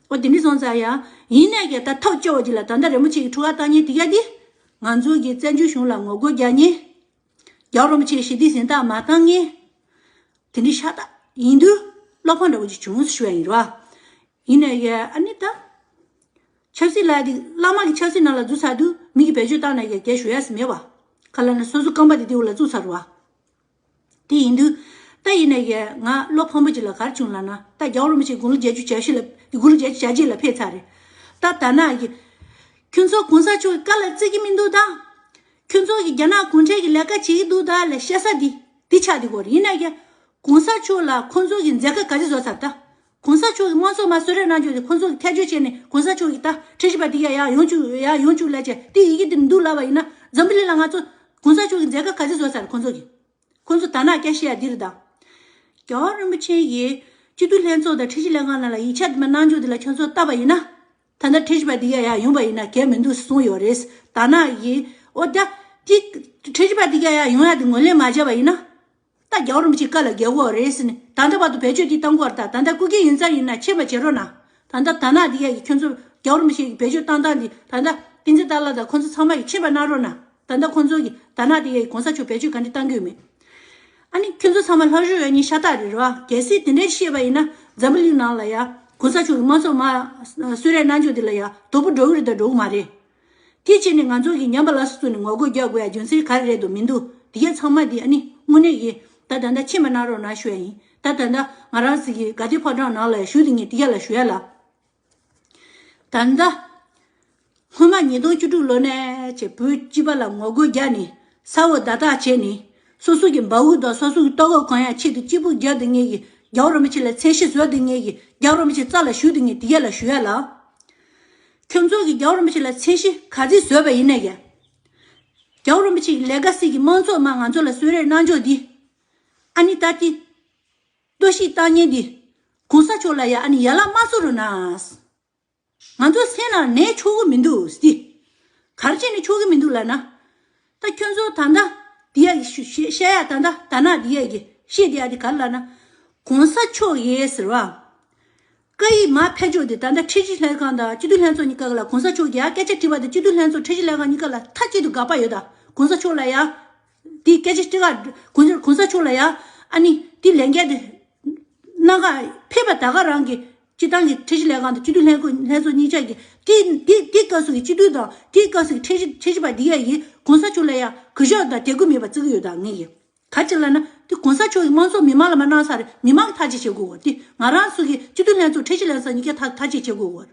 འོ་དེ་འདྲ་སོང་ཙང་ཡང་ཡིན་ནས་ཀྱང་ད་ཐབས་སྐྱོ་བ་ཅིག་ལ་ད་ལྟ་རིན་པོ་ཆེ་གི་འཁྲུག་པ་བཏང་མཁན་དེ་ག་དེ། ང་ཚོ་གི་བཙན་བྱོལ་གཞུང་ལ་ངོ་རྒོལ་རྒྱག་མཁན། རྒྱལ་བ་རིན་པོ་ཆེའི་ཞི་བདེའི་གཟེངས་རྟགས་མ་བཏང་མཁན། དེ་འདྲའི་ཤ་སྟག་ཡིན་དུས་བློ་ཕམ་འདྲ་བོ་ཅིག་བྱུང་ཞུ་ཡ་ཡིན་རོ། ཡིན་ནས་ཀྱང་ཨ་ནི་ད། ཆབ་སྲིད་ལ་དེ་བླ་མ་གི་ཆབ་སྲིད་ནང་ལ་འཛུལ་ཚར་དུས་མི་གིས་བེད་སྤྱོད་བཏང་ནས་ཀྱང་རྒྱལ་ཞུ་ཡ་ཟིག་མེད་པ། ག་ལ་ན་སོ་སོ་རྐང་པ་དེ་དེའུ་ལ་བཙུགས་ཚར་བ། དེ་ཡིན་དུས། ད་ཡིན་ནས་ཀྱང་ང་བློ་ཕམ་པོ་ཅིག་ལ་ག་རེ་བྱུང་ལབ་ན་ད་རྒྱལ་བ་རིན་པོ་ཆེ་དགུང་ལོ་བརྒྱད་ཅུ་གྱ་བཞི་ལ་དགུང་ལོ་བརྒྱད་ཅུ་གྱ་གཅིག་ལ་ཕེབས་ཚར་རེད། ད་ད་ན་གི། ཁྱོད་ཚོ་གོང་ས་མཆོག་གི་བཀའ་ལ་བརྩི་གི་མི་འདུག་ད། ཁྱོད་ཚོ་གི་རྒྱ་ནག་གུང་ཁྲན་གི་ལས་ཀ་བྱེད་ཀྱི་འདུག་ད་ལ་བཤད་ས་འདི་འདི་ཆགས་འདི་གོ་རེད། ཡིན་ན་ཀྱང་གོང་ས་མཆོག་ལ་ཁོང་ཚོ་གི་མཛད་ཁ་ག་ཚོད་བཟོ་ཚར་ད། གོང་ས་མཆོག་གི་དམངས་གཙོ་མར་གསོལ་རས་གནང་རྒྱུ་དེ་ཁོང་ཚོ་གི་ཐད་གཅོད་བྱས་ནས་གོང་ས་མཆོག་གི་ད་ཁྲི་བཞི་པ་དེ་ཡ་ཡ་ཡོང་བཅུག་ཡ་ཡོང་བཅུག་ལབ་བྱས་དེ་ཡི་གེ་དེ་འདུག་ལབ་པ་ཡིན་ན་འཛམ་བུ་གླིང་ལ་ང་ཚོ་གོང་ས་མཆོག་གི་མཛད་ཁ་ག་ཚོད་བཟོ་ཚར་ཁོང་ཚོ་གི། ཁོང་ཚོ་ད་ནག་སྐད་བཤད་ཡ་འདི་རེད་ད། རྒྱལ་བ་རིན་པོ་ཆེ་ཡིས་སྤྱི་འཐུས་ལྷན་ཚོགས་དང་ཁྲི་བཞི་ལྷན་ཁང་ནང་ལ་ཡིག་ཆ་དེ་མ་གནང་རྒྱུ་དེ་ལ་ཁྱོད་ཚོ་བལྟས་པ་ཡིན་ན། ད་ལྟ་ཁྲི་བཞི་པ་འདི་ཡ་ཡ་ཡོང་པ་ཡིན་ན་གལ་མི་འདུག་གསུངས་ཡོད་རེད། དར་ནག་གི་འོ་ད་དེ་ཁྲིམས་ཞིབ་པ་དེ་ག་ཡ་ཡོང་ཡ་དེ་ངོས་ལེན་མ་བྱས་པ་ཡིན་ན། ད་རྒྱལ་བ་རིན་པོ་ཆེའི་བཀའ་ལ་འགལ་གྱི་ཡོད་རེད་ཟེར་ནས་ད་ལྟ་བར་དུ་བེད་སྤྱོད་དེ་བཏང་གི་ཡོད་རེད། ད་ད་ལྟ་སྐུ་སྒེར་ཡིན་ཙང་ཡིན་ན་མཁྱེན་པ་བྱེད་རོགས་གནང་། ད་ལྟ་དར་ནག་དེ་ག་གི་ཁྱོད་ཚོ་རྒྱལ་བ་རིན་པོ་ཆེ་གི་བེད་སྤྱོད་བཏང་སྟངས་དེ་ད་ལྟ་བསྟན་འཛིན་ཏཱ་ལ་དང་ཁོང་ཚོ་ཚང་མ་གི་མཁྱེན་པ་གནང་རོགས་གནང་། ད་ལྟ་ཁོང་ཚོ་གི་དར་ནག་དེ་ག་གི་གོང་ས་མཆོག་བེད་སྤྱོད་ག་འདྲ་བཏང་གི་ཡོད་མེད། ཨ་ནི་ཁྱོད་ཚོ་ཚང་མ་ལྷག་བཞུགས་ཡོད་ཉིན་ཤ་སྟག་རེད་རོ། གལ་སྲིད་དེ་འདྲའི་བཤད་པ་ཡིན་ན་འཛམ་བུ་གླིང་ནང་ལ་ཡ་གོང་ས་མཆོག་གི་དམངས་གཙོ་མ་གསོལ་རས་གནང་ཕྱོགས་དེ་ལ་ཡ་དོ་པོ་འགྲོ་གི་རེད་ད་འགྲོ་གི་མ་རེད། དེ་བྱས་ནས་ང་ཚོ་གི་ཉམས་པ་སླར་གསོ་བཙུགས་ནས་ངོ་རྒོལ་རྒྱག་དགོས་ཡ་རྒྱུ་མཚན་ག་རེ་རེད་འདུག་མི་འདུག་དེ་གས་ཚང་མ་དེ་ཨ་ནི་དངོས་གནས་ཀྱི་ད་ད་ལྟ་མཁྱེན་པ་གནང་རོགས་གནང་ཞུ་ཡ་ཡིན། ད་ད་ལྟ་ང་རང་ཚོ་གི་དགའ་ལྡན་ཕོ་བྲང་ནང་ལ་ཡ་བཞུགས་དེ་ངས་དེ་གས་ལ་ཞུ་ཡ་ལ། ད་ལྟ་སྔོན་མ་ཉིས་སྟོང་བཅུ་དྲུག་ལོ་ནས་བྱས་བོད་སྤྱི་པ་ལ་ངོ་རྒོལ་རྒྱག་ནས་ས་འོག་བརྡ་རྟགས་བྱས་ནས་སོ་སོ་གི་འབའ་འུ་དང་སོ་སོ་གི་ལྟོ་གོས་གོན་ཡ་ཆེད་དུ་སྐྱིད་སྡུག་རྒྱག་དེ་ངས་ཀྱི་རྒྱལ་བ་རིན་པོ་ཆེ་ལ་མཚན་གཞི་བཟོ་དེ་ངས་ཀྱི་རྒྱལ་བ་རིན་པོ་ཆེ་རྩ་ལ་ཞུགས་དེ་ངས་དེ་གས་ལ་ཞུ་ཡ་ལ། ཁྱོད་ཚོ་གི་རྒྱལ་བ་རིན་པོ་ཆེ་ལ་མཚན་གཞི་ག་ཚོད་བཟོས་པ་ཡིན་ན་ཡང་། རྒྱལ་བ་རིན་པོ་ཆེ་གི་ལས་ཀ་སྲིད་ཀྱི་དམངས་གཙོ་མ་ང་ཚོ་ལ་གསོལ་རས་གནང་ཕྱོགས་འདི། ཨ་ནི་ད་ལྟའི་གཏོར་བཤིག་བཏང་མཁན་འདི། གོང་ས་མཆོག་ལ་ཡ་ཨ་ནི་ཡ་ལ་མ་གསོ་རུ་ན། ང་ཚོ་སེམས་ནང་ནས་ཆོག་གི་མི་འདུག་སྟེ། ག་རེ་བྱས་ནས་ཆོག་གི་མི་འདུག་ལབ་ན། ད་ཁྱོད་ཚོ་ད་ལྟ་འདི་ཡ་ཞུ་བཤད་བཤད་ཡ་ད་ལྟ་ད་ན་འདི་ཡ་གི་བཤད་བསྡད་ཡ་དེ་ག་རེ་ལབ་ན། གོང་ས་མཆོག་གིས་ཟེར་བ། བཀའ་ཡིག་མར་ཕེབས་ཕྱོགས་དེ་ད་ལྟ་ཁྲིམས་ཞིབ་ལྷན་ཁང་དང་སྤྱི་འཐུས་ལྷན་ཚོགས་གཉིས་ཀ་ལ་གོང་ས་མཆོག་གིས་ཡ་སྐད་ཆ་དྲིས་པ་དེ་སྤྱི་འཐུས་ལྷན་ཚོགས་ཁྲིམས་ཞིབ་ལྷན་ཁང་གཉིས་ཀ་ལ་མཐའ་གཅིག་ཏུ་དགག་པ་ཡོད་ད། གོང་ས་མཆོག་ལ་ཡ། དེ་སྐད་ཆ་དྲི་ག་གོང་ས་གོང་ས་མཆོག་ལ་ཡ། ཨ་ནི་དེ་ལས་འགན་དེ། གནང་ག་ཕེབས་པ་ད་ག་རང་གི་སྤྱི་བཏང་གི་ཁྲིམས་ཞིབ་ལས་ཁང་དང་སྤྱི་འཐུས་ལྷན་ཁང་ལྷན་ཚོགས་གཉིས་ཆ་གི་དེ་དེ་དེ་སྐབས་སུ་གི་སྤྱི་འཐུས་དང་དེ་སྐབས་སུ་གི་ཁྲིམས་ཞིབ་ཁྲིམས་ཞིབ་པ་འདི་ཡ་ཡིས་གོང་ས་མཆོག་ལ་ཡ་གུས་ཞབས་དང་དད་གུས་མེད་པ་བརྩི་གི་ཡོད་ད་ངས་ཡིན། ག་ཅི་ལབ་ན་དེ་གོང་ས་མཆོག་གི་དམངས་གཙོ་མི་མང་ལ་མ་གནང་ས་རེད། མི་མང་གི་ཐག་གཅོད་བྱེད་དགོས་འོ། དེ་ང་རང་ཚོ་གི་སྤྱི་འཐུས་ལྷན་ཚོགས་ཁྲིམས་ཞིབ་ལྷན་ཚོགས་གཉིས་ཀ་ཐག་ཐག་གཅོད་བྱེད་དགོས་འོ།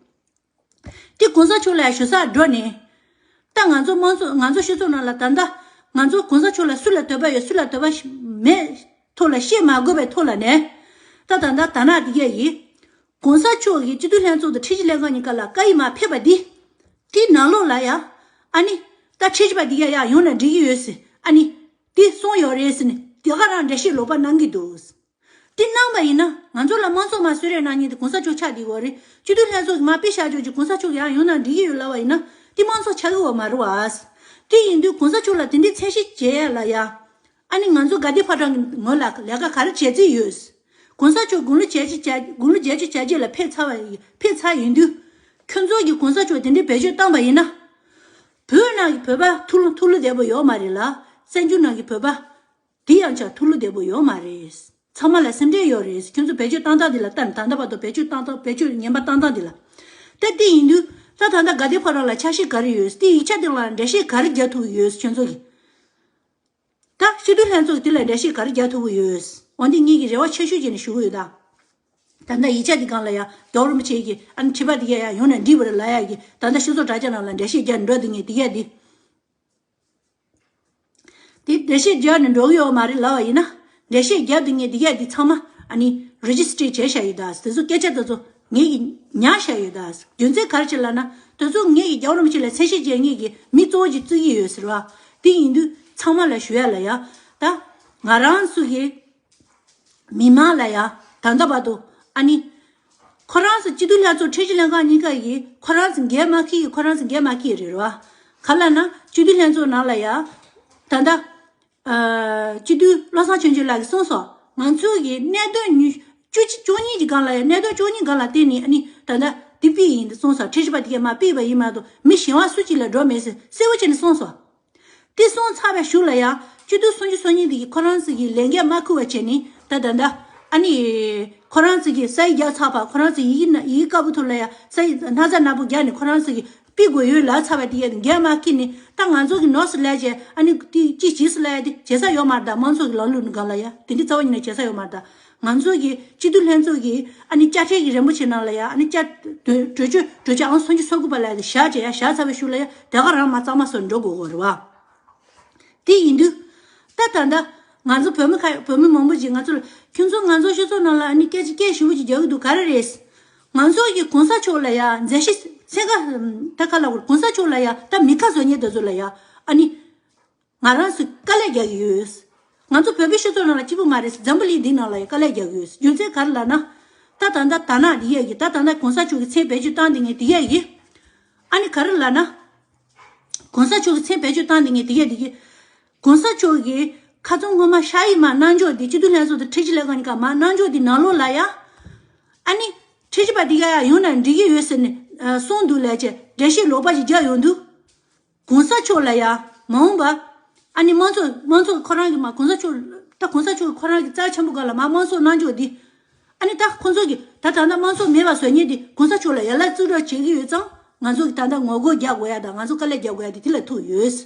དེ་གོང་ས་མཆོག་ལ་ཡ་ཞུ་ས་འགྲོ་ནས། ད་ང་ཚོ་དམངས་གཙོ་ང་ཚོ་སྤྱི་ཚོགས་ནང་ལ་ད་ལྟ་ང་ཚོ་གོང་ས་མཆོག་ལ་སུ་ལ་འདོད་པ་ཡོད་སུ་ལ་འདོད་པ་མེད་ཐོག་ལ་བཤད་མ་དགོས་པའི་ཐོག་ལ་ནས། ད་ད་ལྟ་ད་ན་དེ་གས་ཡིན། གོང་ས་མཆོག་གིས་སྤྱི་འཐུས་ལྷན་ཚོགས་དང་ཁྲིམས་ཞིབ་ལྷན་ཁང་གཉིས་ཀ་ལ་བཀའ་ཡིག་མར་ཕེབས་པ་འདི། དེའི་ནང་ལོགས་ལ་ཡ། ཨ་ནི། ད་ཁྲིམས་ཞིབ་པ་འདི་ཡ་ཡ་ཡོང་ན་འགྲིག་གི་ཡོད་ཟེར་ཨ་ནི། དེ་གསུངས་ཡོད་རེད་ཟེར་ནས་དེ་ག་རང་འགྲེལ་བཤད་ལོག་པ་གནང་གི་འདུག་དེ་གནང་པ་ཡིན་ན་ང་ཚོ་ལ་དམངས་གཙོ་མར་གསོལ་རས་གནང་མཁན་དེ་གོང་ས་མཆོག་ཆགས་བསྡད་ཡོད་རེད། སྤྱི་འཐུས་ལྷན་ཚོགས་ཀྱིས་མར་དཔེ་བཞག་ཆོག་ཅིག་གོང་ས་མཆོག་གིས་ཡང་ཡོང་ན་འགྲིག་གི་ཡོད་ལབ་པ་ཡིན་ན་དེ་དམངས་གཙོ་ཆགས་ཀྱི་ཡོད་མ་རེད་བ། དེ་ཡིན་དུས་གོང་ས་མཆོག་ལ་དེ་འདྲའི་མཚན་གཞི་བྱེད་ཡ་ལ་ཡ། ཨ་ནི་ང་ཚོ་དགའ་ལྡན་ཕོ་བྲང་གི་ངོས་ལ་ལས་ཀ་ག་རེ་བྱེད་རྩིས་ཡོད། གོང་ས་མཆོག་དགུང་ལོ་བརྒྱད་ཅུ་བརྒྱད་དགུང་ལོ་བརྒྱད་ཅུ་གྱ་གཅིག་ལ་ཕེབས་ཚར་བ་ཡིན་ཕེབས་ཚར་ཡིན་དུས། ཁྱོད་ཚོ་གིས་གོང་ས་མཆོག་དེ་འདྲའི་བེད་སྤྱོད་བཏང་པ་ཡིན་ན། བོད་ནང་གི་བོད་པ་ཐུགས་ལ་ཐུགས་ལ་བདེ་པོ་ཡོད་མ་རེད་ལ། བཙན་བྱོལ་ནང་གི་བོད་པ། དེ་ཡང་ཆ་ཐུགས་ལ་བདེ་པོ་ཡོད་མ་རེད། ཚང་མ་ལ་སེམས་ཁྲལ་ཡོད་རེད། ཁྱོད་ཚོ་བེད་སྤྱོད་བཏང་སྟངས་དེ་ལ་ལྟ་ནས་ད་ལྟ་བར་དུ་བེད་སྤྱོད་བཏང་སྟངས་བེད་སྤྱོད་ངན་པ་བཏང་སྟངས་དེ་ལ། ད་དེ་ཡིན་དུས་ད་ད་ལྟ་དགའ་ལྡན་ཕོ་བྲང་ལ་འཆར་གཞི་ག་རེ་ཡོད། དེ་ཡིག་ཆ་དེ་ལ་འགྲེལ་བཤད་ག་རེ་རྒྱག་ཐུབ་ཀྱི་ཡོད་ཁྱོད་ཚོ་གིས། ད་སྤྱི་འཐུས་ལྷན་ཚོགས་དེ་ལ་འགྲེལ་བཤད་ག་རེ་རྒྱག་ཐུབ་ཀྱི་ཡོད། འོན་ཏེ་ངེད་ཀྱི་རེ་བ་ཆེ་ཤོས་བྱས་ནས་ཞུ་གི་ཡོད་ད། ད་ལྟ་ཡིག་ཆ་འདི་སྒང་ལ་ཡ་རྒྱལ་བ་རིན་པོ་ཆེ་གིས་ཨ་ནི་ཁྲི་པ་འདི་ག་ཡ་ཡོང་ནས་འགྲིག་པ་རེད་ལབ་ཡ་གི་ད་ལྟ་སྤྱི་ཚོགས་དྲ་རྒྱ་ནང་ལ་འགྲེལ་བཤད་རྒྱག་ནས་འགྲོ་འདི་ངས་འདི་ག་འདི། དེ་འགྲེལ་བཤད་རྒྱག་ནས་འགྲོ་གི་ཡོད་མ་རེད་ལབ་པ་ཡིན་ན། འགྲེལ་བཤད་རྒྱག་འདི་ངས་འདི་ག་འདི་ཚང་མ་ཨ་ནི་རེ་ཇི་སི་ཊར་བྱས་བཞག་ཡོད་ད། དེ་ཚོ་སྐད་ཆ་དེ་ཚོ་ངེད་ཀྱིས་ཉར་བཞག་ཡོད་ད། རྒྱུ་མཚན་ག་རེ་བྱས་ལབ་ན་དེ་ཚོ་ངེད་ཀྱིས་རྒྱལ་བ་རིན་པོ་ཆེ་ལ་མཚན་གཞི་བྱས་ངེད་ཀྱིས་མི་གཙོ་བོ་ཅིག་བརྩི་གི་ཡོད་ཟེར་བ། དེ་ཡིན་དུས་ཚང་མ་ལ་ཞུ་ཡ་ལ་ཡ། ད་ང་རང་ཚོ་གི་མི་མང་ལ་ཡ་ད་ལྟ་བར་དུ་ཨ་ནི། ཁོ་རང་ཚོ་སྤྱི་འཐུས་ལྷན་ཚོགས་ཁྲིམས་ཞིབ་ལྷན་ཁང་གཉིས་ཀ་ཡིས་ཁོ་རང་ཚོ་འགན་མ་འཁྱེར་ཡིས་ཁོ་རང་ཚོ་འགན་མ་འཁྱེར་རེད་རོ། ག་ལབ་ན་སྤྱི་འཐུས་ལྷན་ཚོགས་ནང་ལ་ཡ། ད་ལྟ། ཨ། སྤྱི་འཐུས་བློ་བཟང་ཆོས་འབྱོར་ལགས་ཀྱིས་གསུངས་སོང་། ང་ཚོ་གི་གནད་དོན་ཉུ་བཅུ་གཅིག་བཅུ་གཉིས་ཀྱི་སྒང་ལ་ཡ་གནད་དོན་བཅུ་གཉིས་སྒང་ལ་བརྟེན་ནས་ཨ་ནི་ད་ལྟ་འདི་ཕུད་ཡིན་དུ་གསུངས་སོང་། ཁྲིམས་ཞིབ་པ་དེ་གས་མ་ཕུད་པ་ཡིན་མ་གཏོགས་མི་གཞན་པ་སུ་གཅིག་ལ་འགྲོ་མེད་ཟེར་གསལ་པོ་བྱས་ནས་གསུངས་སོང་། དེ་སོང་ཚར་བའི་གཞུག་ལ་ཡང་སྤྱི་འཐུས་སུམ་ཅུ་སོ་གཉིས་དེ་གིས་ཁོ་རང་ཚོ་གི་ལས་འགན་མ་འཁུར་བ་བྱས་ནས་ད་ད་ད་ཨ་ནི་ཁོ་རང་ཚོ་གི་ས་ཡིག་བརྒྱབ་ཚར་བ། ཁོ་རང་ཚོ་ཡི་གེ་ན་ཡི་གེ་དཀར་པོ་ཐོག་ལ་ཡང་ས་ཡིག་སྣག་ཚ་ནག་པོ་བརྒྱབ་ནས་ཁོ་རང་ཚོ་གི་ཕུད་དགོས་ཡོད་ལབ་ཚར་བ་དེ་ཡང་འགན་མ་འཁྱེར་ནས་ད་ང་ཚོ་གི་ནོར་སུ་ལས་བྱས་ཨ་ནི་དེ་ཅི་བྱེད་སུ་ལས་ཡ་དེ་བྱེད་ས་ཡོད་མ་རེད། ད་དམངས་གཙོ་གི་ལམ་ལུགས་ནང་ལ་ཡ་དེ་འདྲི་རྩ་བ་ཉིད་ནས་བྱེད་ས་ཡོད་མ་རེད། ད། ང་ཚོ་གི་སྤྱི་འཐུས་ལྷན་ཚོགས་ཀྱི་ཨ་ནི་དཔྱ་ཁྲལ་གྱི་རིན་པོ་ཆེ་ནང་ལ་ཡ་ཨ་ནི་དཔྱ་གྲོས་གྲོས་ཆོད་གྲོས་ཆོད་ཨང་སུམ་ཅུ་སོ་དགུ་པ་ལ་ཡ་དེ་བཞག་བྱས་ཡ་བཞག་ཚར་བའི་གཞུག་ལ་ཡ་དེ་ག་རང་མ་གཙང་མ་བཟོ་འགྲོ་དགོས་དགོས་རེད་བ། དེ་ཡིན་དུས་ད་ད་ལྟ་ང་ཚོ་བོད་མི་ཁ་བོད་མི་མང་པོ་ཅིག་ང་ཚོ་ལ་ཁྱོད་ཚོ་ང་ཚོ་སྤྱི་ཚོགས་ནང་ལ་ཨ་ནི་སྐད་ཆ་སྐད་ཞུ་བ་ཅིག་རྒྱག་གི་འདུག་ག་རེ་རེད། ང་ཚོ་གི་གོང་ས་མཆོག་ལ་ཡ་མཛད་གཞི་ཚན་ཁ་ད་ཁ་ལ་གོང་ས་མཆོག་ལ་ཡ་ད་མི་ཁ་བཟོ་མཁན་དེ་ཚོ་ལ་ཡ་ཨ་ནི། ང་རང་ཚོས་དཀའ་ལས་རྒྱག་གི་ཡོད། ང་ཚོ་བོད་པའི་སྤྱི་ཚོགས་ནང་ལ་གཅིག་པུ་མ་རེད། འཛམ་བུ་གླིང་འདིའི་ནང་ལ་ཡང་དཀའ་ལས་རྒྱག་གི་ཡོད། རྒྱུ་མཚན་ག་རེ་ལབ་ན། ད་ད་ལྟ་ད་ནག་འདི་ཡས་ཀྱི་ད་ད་ལྟ་གོང་ས་མཆོག་གི་མཚན་བེད་སྤྱོད་བཏང་འདི་ངས་འདི་ཡས་ཀྱི། ཨ་ནི་ག་རེ་ལབ་ན། གོང་ས་མཆོག་གི་མཚན་བེད་སྤྱོད་བཏང་དེ་ངས་དེ་གས་དེ་གས། གོང་ས་མཆོག་གི་ཁ་ཚོན་སྔོན་མ་ཤ་ཡིག་མ་གནང་ཕྱོགས་དེ་སྤྱི་འཐུས་ལྷན་ཚོགས་དང་ཁྲིམས་ཞིབ་ལས་ཁང་གཉིས་ཀ་མ་གནང་ཕྱོགས་དེ་ནང་ལོགས་ལ་ཡ། ཨ་ནི་ཁྲིམས་ཞིབ་པ་དེ་ག་ཡ་ཡོང་ན་འགྲིག་གི་ཡོད་ཟེར་ནས་གསུངས་འདུག་ལས་བྱས་འགྲེལ་བཤད་ལོག་པ་ཞིག་རྒྱག་ཡོང་དུས། གོང་ས་མཆོག་ལ་ཡ་མ་འོངས་པ། ཨ་ནི་དམངས་གཙོ་དམངས་གཙོ་ཁོ་རང་གི་མ་གོང་ས་མཆོག་ད་གོང་ས་མཆོག་ཁོ་རང་གི་རྩ་ཆེན་པོ་ག་ལ་མ་དམངས་གཙོ་གནང་ཕྱོགས་འདི། ཨ་ནི་ད་ཁོང་ཚོ་གི་ད་ད་ལྟ་དམངས་གཙོ་མེད་པ་བཟོ་མཁན་འདི་གོང་ས་མཆོག་ལ་ཡ་ལ་རྩིས་སྤྲོད་བྱེད་ཀྱི་ཡོད་ཙང་ང་ཚོ་གི་ད་ལྟ་ངོ་རྒོལ་རྒྱག་དགོས་ཡ་དང་ང་ཚོ་དཀའ་ལས་རྒྱག་དགོས་ཡ་དེ་དེ་ལ་ཐུག་ཡོད།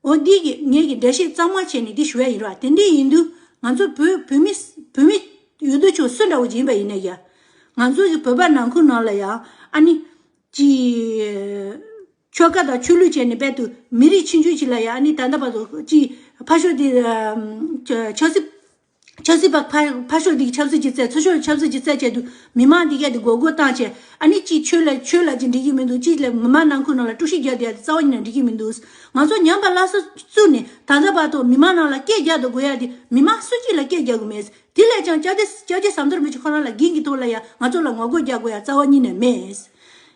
འོ་འདི་གི་ངེད་ཀྱི་འགྲེལ་བཤད་གཙང་མ་བྱས་ནས་འདི་ཞུ་ཡ་ཡིན་ར། དེ་འདྲ་ཡིན་དུས་ང་ཚོ་བོད་བོད་མི་བོད་མི་ཡོད་དོ་ཅོག་སུ་འདྲ་བོ་ཅིག་ཡིན་པ་ཡིན་ན་ཡ། ང་ཚོ་གི་བོད་པ་ནང་ཁུལ་ནང་ལ་ཡ་ཨ་ནི་ཅི། ཆོལ་ཁ་དང་ཆོས་ལུགས་བྱས་ནས་རྦད་དུ་མི་རིགས་ཆུང་ཆུང་ཅིག་ལ་ཡ་ཨ་ནི་ད་ལྟ་བར་དུ་ཅི་ཕར་ཕྱོགས་དེ་ཆབ་སྲིད་ཆབ་སྲིད་པ་ཕར་ཕར་ཕྱོགས་དེ་ཆབ་སྲིད་ཅིག་བཙལ་ཚུར་ཕྱོགས་ཆབ་སྲིད་ཅིག་བཙལ་བྱས་དུས་མི་མང་དེ་གས་དེ་མགོ་སྐོར་བཏང་བྱས་ཨ་ནི་ཅི་ཆོས་ལ་ཆོས་ལ་ཅི་འགྲིག་གི་མི་འདུག་ཅི་ལ་མི་མང་ནང་ཁུལ་ནང་ལ་དཀྲུག་ཤིང་རྒྱག་བསྡད་ཡ་དེ་རྩ་བ་ཉིད་ནས་འགྲིག་གི་མི་འདུག་ང་ཚོ་ཉམས་པ་སླར་གསོ་བཙུགས་ནས་ད་ལྟ་བར་དུ་མི་མང་ནང་ལ་སྐད་རྒྱག་དང་དགོས་ཡ་དེ་མི་མང་སུ་གཅིག་ལ་སྐད་རྒྱག་གི་མེད། དེ་ལས་ཀྱང་སྐྱབས་རྗེ་སྐྱབས་རྗེ་ཟམ་གདོང་རིན་པོ་ཆེ་ཁོ་རང་ལ་འགན་གྱི་ཐོག་ལ་ཡང་ང་ཚོ་ལ་ངོ་རྒོལ་རྒྱག་དགོས་ཡ་རྩ་བ་ཉིད་ནས་མེད།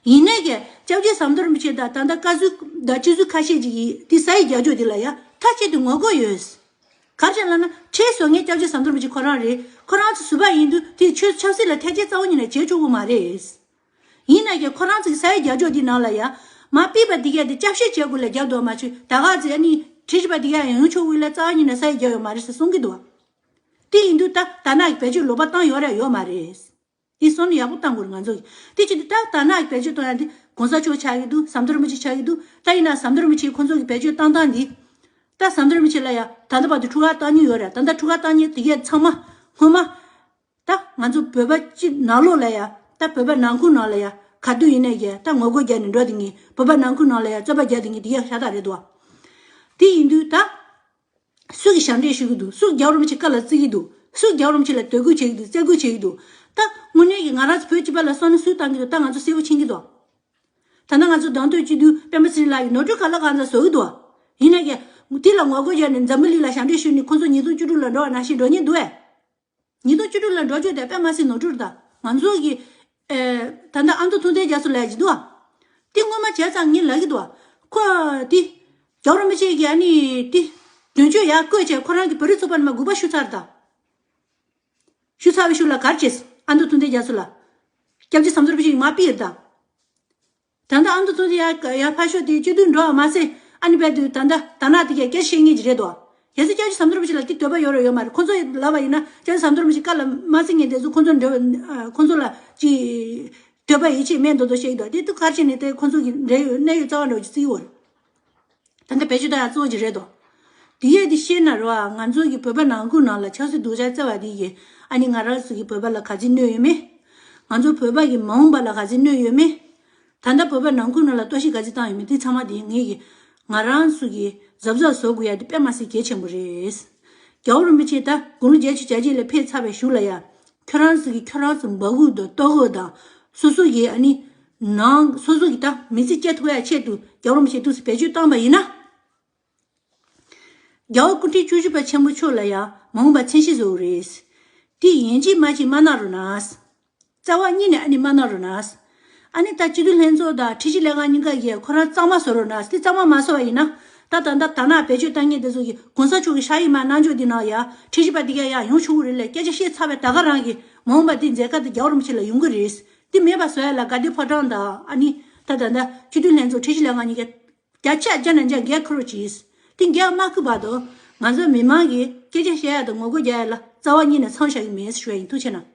ཡིན་ནའི་ཀྱང་སྐྱབས་རྗེ་ཟམ་གདོང་རིན་པོ་ཆེ་དང་ད་ལྟ་བཀའ་ཟུར་དང་སྤྱི་ཟུར་ཁ་ཤས་ཅིག་གིས་དེ་ས་ཡིག་རྒྱག་ཕྱོགས་དེ་ལ་ཡང་མཐའ་གཅིག་ཏུ་ངོ་རྒོལ་ཡོད། ག་རེ་བྱས་ལབ་ན་ཁྲལ་བཟོ་མཁན་སྐྱབས་རྗེ་ཟམ་གདོང་རིན་པོ་ཆེ་ཁོ་རང་རེད། ཁོ་རང་ཚོ་ཟུར་པ་ཡིན་དུས་དེ་ཆོས་ཆབ་སྲིད་ལ་ཐེ་ཇུས་རྩ་བ་ཉིད་ནས་བྱེད་ཆོག་གི་མ་རེད། ཡིན་ན་ཀྱང་ཁོ་རང་ཚོ་གི་ས་ཡིག་རྒྱག་ཕྱོགས་དེ་ནང་ལ་ཡང་མ་པི་པ་དེ་གས་དེ་སྐྱབས་བཤད་བྱེད་དགོས་ལ་རྒྱབ་འདུག་མ་ཆོད་ད་ག་ཚོད་ཨ་ནི་ཁྲིམས་ཞིབ་པ་དེ་གས་ཡང་ཡོང་ཆོག་གི་ལ་རྩ་བ་ཉིད་ནས་ས་ཡིག་རྒྱག་ཡོད་མ་རེད་ཟེར་གསུང་གི་འདུག་དེ་ཡིན་དུས་ད་ད་ནག་གི་བེད་སྤྱོད་ལོག་པ་བཏང་ཡོད་རེད་ཡོད་མ་རེད། དེ་བསམ་བློ་ཡག་པོ་བཏང་དགོས་རེད་ང་ཚོ་གི་དེ་བྱེད་དུས་ད་ད་ནག་གི་བེད་སྤྱོད་གཏོང་ཡ་དེ་གོང་ས་མཆོག་ཆགས་ཀྱི་འདུག་ཟམ་གདོང་རིན་པོ་ཆེ་ཆགས་ཀྱི་འདུག་ད་ཡིན་ན་ཟམ་གདོང་རིན་པོ་ཆེ་ཁོང་ཚོ་གི་བེད་སྤྱོད་བཏང་སྟངས་འདི། ད་ཟམ་གདོང་རིན་པོ་ཆེ་ལ་ཡ་ད་ལྟ་བར་དུ་འཁྲུག་ཁ་བཏང་མྱོང་ཡོད་རེད། ད་ལྟ་འཁྲུག་ཁ་བཏང་མྱོང་དེ་གས་ཚང་མ་སྔོན་མ། ད་ང་ཚོ་བོད་པ་སྤྱི་ནང་ལོགས་ལ་ཡ་ད་བོད་པ་ནང་ཁུལ་ནང་ལ་ཡ་ག་དུས་ཡིན་ནའི་ཀྱང་ད་ངོ་རྒོལ་རྒྱག་ནས་འགྲོ་དེ་ངས་བོད་པ་ནང་ཁུལ་ནང་ལ་ཡ་རྩོད་པ་རྒྱག་དེ་ངས་དེ་ཡ་ཤ་སྟག་རེད་དོ། དེ་ཡིན་དུས་ད། སུ་གིས་ཞབས་འདྲེན་ཞུ་གི་འདུག་སུ་རྒྱལ་བ་རིན་པོ་ཆེ་བཀའ་ལ་བརྩི་གི་འདུག་སུ་རྒྱལ་བ་རིན་པོ་ཆེ་ལ་དད་གུས་བྱེད་ཀྱི་འདུག་བརྩི་བཀུར་བྱེད་ཀྱི་འདུག་ད་དངོས་གནས་ཀྱི་ང་རང་ཚོ་བོད་སྤྱི་པ་ལ་བསམ་བློ་སུས་བཏང་གི་འདུག་ད་ང་ཚོ་གསལ་པོ་མཁྱེན་གྱི་འདུག་ད་ལྟ་ང་ཚོ་གདན་སྟོད་སྤྱི་འཐུས་སྤེན་པ་ཚེ་རིང་ལགས་ཀྱིས་ནོར་འཁྲུལ་ག་ལ་གང་འདྲ་བཟོ་གི་འདུག་ཡིན་ན་ཀྱང་དེ་ལ་ངོ་རྒོལ་བྱས་ནས་འཛམ་བུ་གླིང་ལ་ཞབས་འདྲེན་ཞུས་ནས་ཁོང་ཚོ་ཉིས་སྟོང་བཅུ་དྲུག་ལ་འགྲོ་བ་ནང་བཞིན་འགྲོ་ཉེན་འདུག་ཨེ། ཉིས་སྟོང་བཅུ་དྲུག་ལ་འགྲོ་རྒྱུ་དེ་དཔེ་མ་སྲིད་ནོར་འཁྲུལ་རེད་ད། ང་ཚོ་གི་ཨེ། ད་ལྟ་ཨ་མདོ་ཐུབ་བསྟན་རྒྱ་མཚོ་ལགས་ཀྱིས་འདུག་ཨ། དེ་སྔོན་མ་བྱས་ཙང་ངས་ལབ་ཀྱི་འདུག་ཨ། ཁོ་དེ། རྒྱལ་བ་རིན་པོ་ཆེ་གིས་ཨ་ནི་དེ། དོན་གཅོད་ཡར་བསྐོས་བྱས་ཁོ་རང་གི་བོད་རིགས་ཚོགས་པ་ནས་མར་དགོངས་པ་ཞུས་ཚར་ད། ཞུས་ཚར་བའི་ཤུལ་ལ་ག་རེ་བྱས། ཨ་མདོ་ཐུབ་བསྟན་རྒྱ་མཚོ་ལགས། སྐྱབས་རྗེ་ཟམ་གདོང་རིན་པོ་ཆེ་གིས་མར་ཕུད་ཡོད་ད། ད་ལྟ་ཨ་མདོ་ཐུབ་བསྟན་ཡར་ཡར་ཕར་ཕྱོགས་དེ་སྤྱི་འཐུས་འགྲོ་བ་མ་ཟད་ཨ་ནི་རྦད་དུ་ད་ལྟ་ད་ནག་དེ་གས་སྐད་ཆ་བཤད་མཁན་ཅིག་རེད་དོ། གལ་སྲིད་སྐྱབས་རྗེ་ཟམ་གདོང་རིན་པོ་ཆེ་ལ་དེ་འདོད་པ་ཡོད་རེད་ཡོད་མ་རེད། ཁོང་ཚོས་ལབ་པ་ཡིན་ན་སྐྱབས་རྗེ་ཟམ་གདོང་རིན་པོ་ཆེ་བཀའ་ལ་མ་བརྩི་མཁན་དེ་ཚོ་ཁོང་ཚོ་འདོད་ཁོང་ཚོ་ལ་ཅིག་འདོད་པ་ཡིད་ཆེས་མེད་མདོག་མདོག་བཤད་ཀྱི་འདུག་དེ་དུས་ག་རེ་བྱས་ནས་དེ་ཁོང་ཚོ་གི་འབྲེལ་ཡོད་གནད་ཡོད་རྩ་བ་འདྲ་བོ་ཅིག་བརྩི་གི་ཡོད་རེད། ད་ལྟ་བེད་སྤྱོད་བཏང་ཡ་གཙོ་བོ་ཅིག་རེད་དོ། དེ་ཡས་དེ་ཤེས་ན་རེད་བ། ང་ཚོ་གི་བོད་པ་ནང་ཁུལ་ནང་ལ་ཆབ་སྲིད་སྡུག་ཅག་བརྩི་བ་དེ་གིས་ཨ་ནི་ང་རང་ཚོ་གི་བོད་པ་ལ་ག་ཚོད་གནོད་ཡོད་མེད། ང་ཚོ་བོད་པ་གི་མ་འོངས་པ་ལ་ག་ཚོད་གནོད་ཡོད་མེད། ད་ལྟ་བོད་པ་ནང་ཁུལ་ནང་ལ་གཏོར་བཤིག་ག་ཚོད་བཏང་ཡོད་མེད་དེ་ཚང་མ་དེ་ངེད་ཀྱི་ང་རང་ཚོ་གི་གཟབ་གཟབ་བཟོ་དགོས་ཡ་དེ་དཔེ་མ་སྲིད་གལ་ཆེན་པོ་རེད། རྒྱལ་བ་རིན་པོ་ཆེ་ད་དགུང་ལོ་བརྒྱད་ཅུ་གྱ་གཅིག་ལ་ཕེབས་ཚར་བའི་གཞུག་ལ་ཡ། ཁྱོད་རང་ཚོ་གི་ཁྱོད་རང་ཚོ་འབག་དགོས་དང་གཏོར་དགོས་དང་སོ་སོ་གི་ཨ་ནི་ནང་སོ་སོ་གི་ད་མི་ཚེ་སྐྱེལ་ཐུབ་ཡ་ཆེད་དུ་རྒྱལ་བ་རིན་པོ་ཆེ་འདུག་སེ་བེད་སྤྱོད་བཏང་པ་ཡིན་ན། རྒྱལ་བ་སྐུ་ཕྲེང་བཅུ་བཞི་པ་ཆེན་པོ་མཆོག་ལ་ཡང་མ་འོངས་པ་མཚན་གཞི་བཟོ་དགོས་རེད། དེ་ཡིན་གཅིག་མིན་གཅིག་མ་གནང་རོགས་གནང་། རྩ་བ་ཉིད་ནས་ཨ་ནི་མ་གནང་རོགས་གནང་། ཨ་ནི་ད་སྤྱི་འཐུས་ལྷན་ཚོགས་དང་ཁྲིམས་ཞིབ་ལས་ཁང་གཉིས་ཀ་གིས་ཁོ་རང་གཙང་མ་བཟོ་རོགས་གནང་། དེ་གཙང་མ་མ་བཟོ་བ་ཡིན་ན་ད་ད་ལྟ་ད་ནག་བེད་སྤྱོད་བཏང་མཁན་དེ་ཚོ་གིས་གོང་ས་མཆོག་གི་ཕྱག་ཡིག་མ་གནང་ཕྱོགས་འདི་ནང་ཡང་ཁྲིམས་ཞིབ་པ་འདི་ག་ཡང་ཡོང་ཆོག་གི་རེད་ལབ་སྐད་ཆ་བཤད་ཚར་བའི་ད་ག་རང་གི་མ་འོངས་པ་འདི་མཛད་ཁ་དེ་རྒྱལ་བ་རིན་པོ་ཆེ་ལ་ཡོང་གི་རེད། དེ་མེད་པ་བཟོ་ཡ་ལ་དགའ་ལྡན་ཕོ་བྲང་དང་ཨ་ནི་ད་ད་ལྟ་སྤྱི་འཐུས་ལྷན་ཚོགས་ཁྲིམས་ཞིབ་ལས་ཁང་གཉིས་ཀ་བརྒྱ་ཆ་བརྒྱ་ནས་བརྒྱ་འགན་འཁུར་རོགས་གྱིས། དེ་འགན་མ་འཁུར་བར་དུ་ང་ཚོ་མི་མང་གིས་སྐད་ཆ་བཤད་ཡ་དང་ངོ་རྒོལ་རྒྱག་ཡ་ལ་རྩ་བ་ཉིད་ནས་མཚམས་བཞག་གི་མེད་ཞུ་ཡ་ཡིན། ཐུགས་རྗེ་གནང་།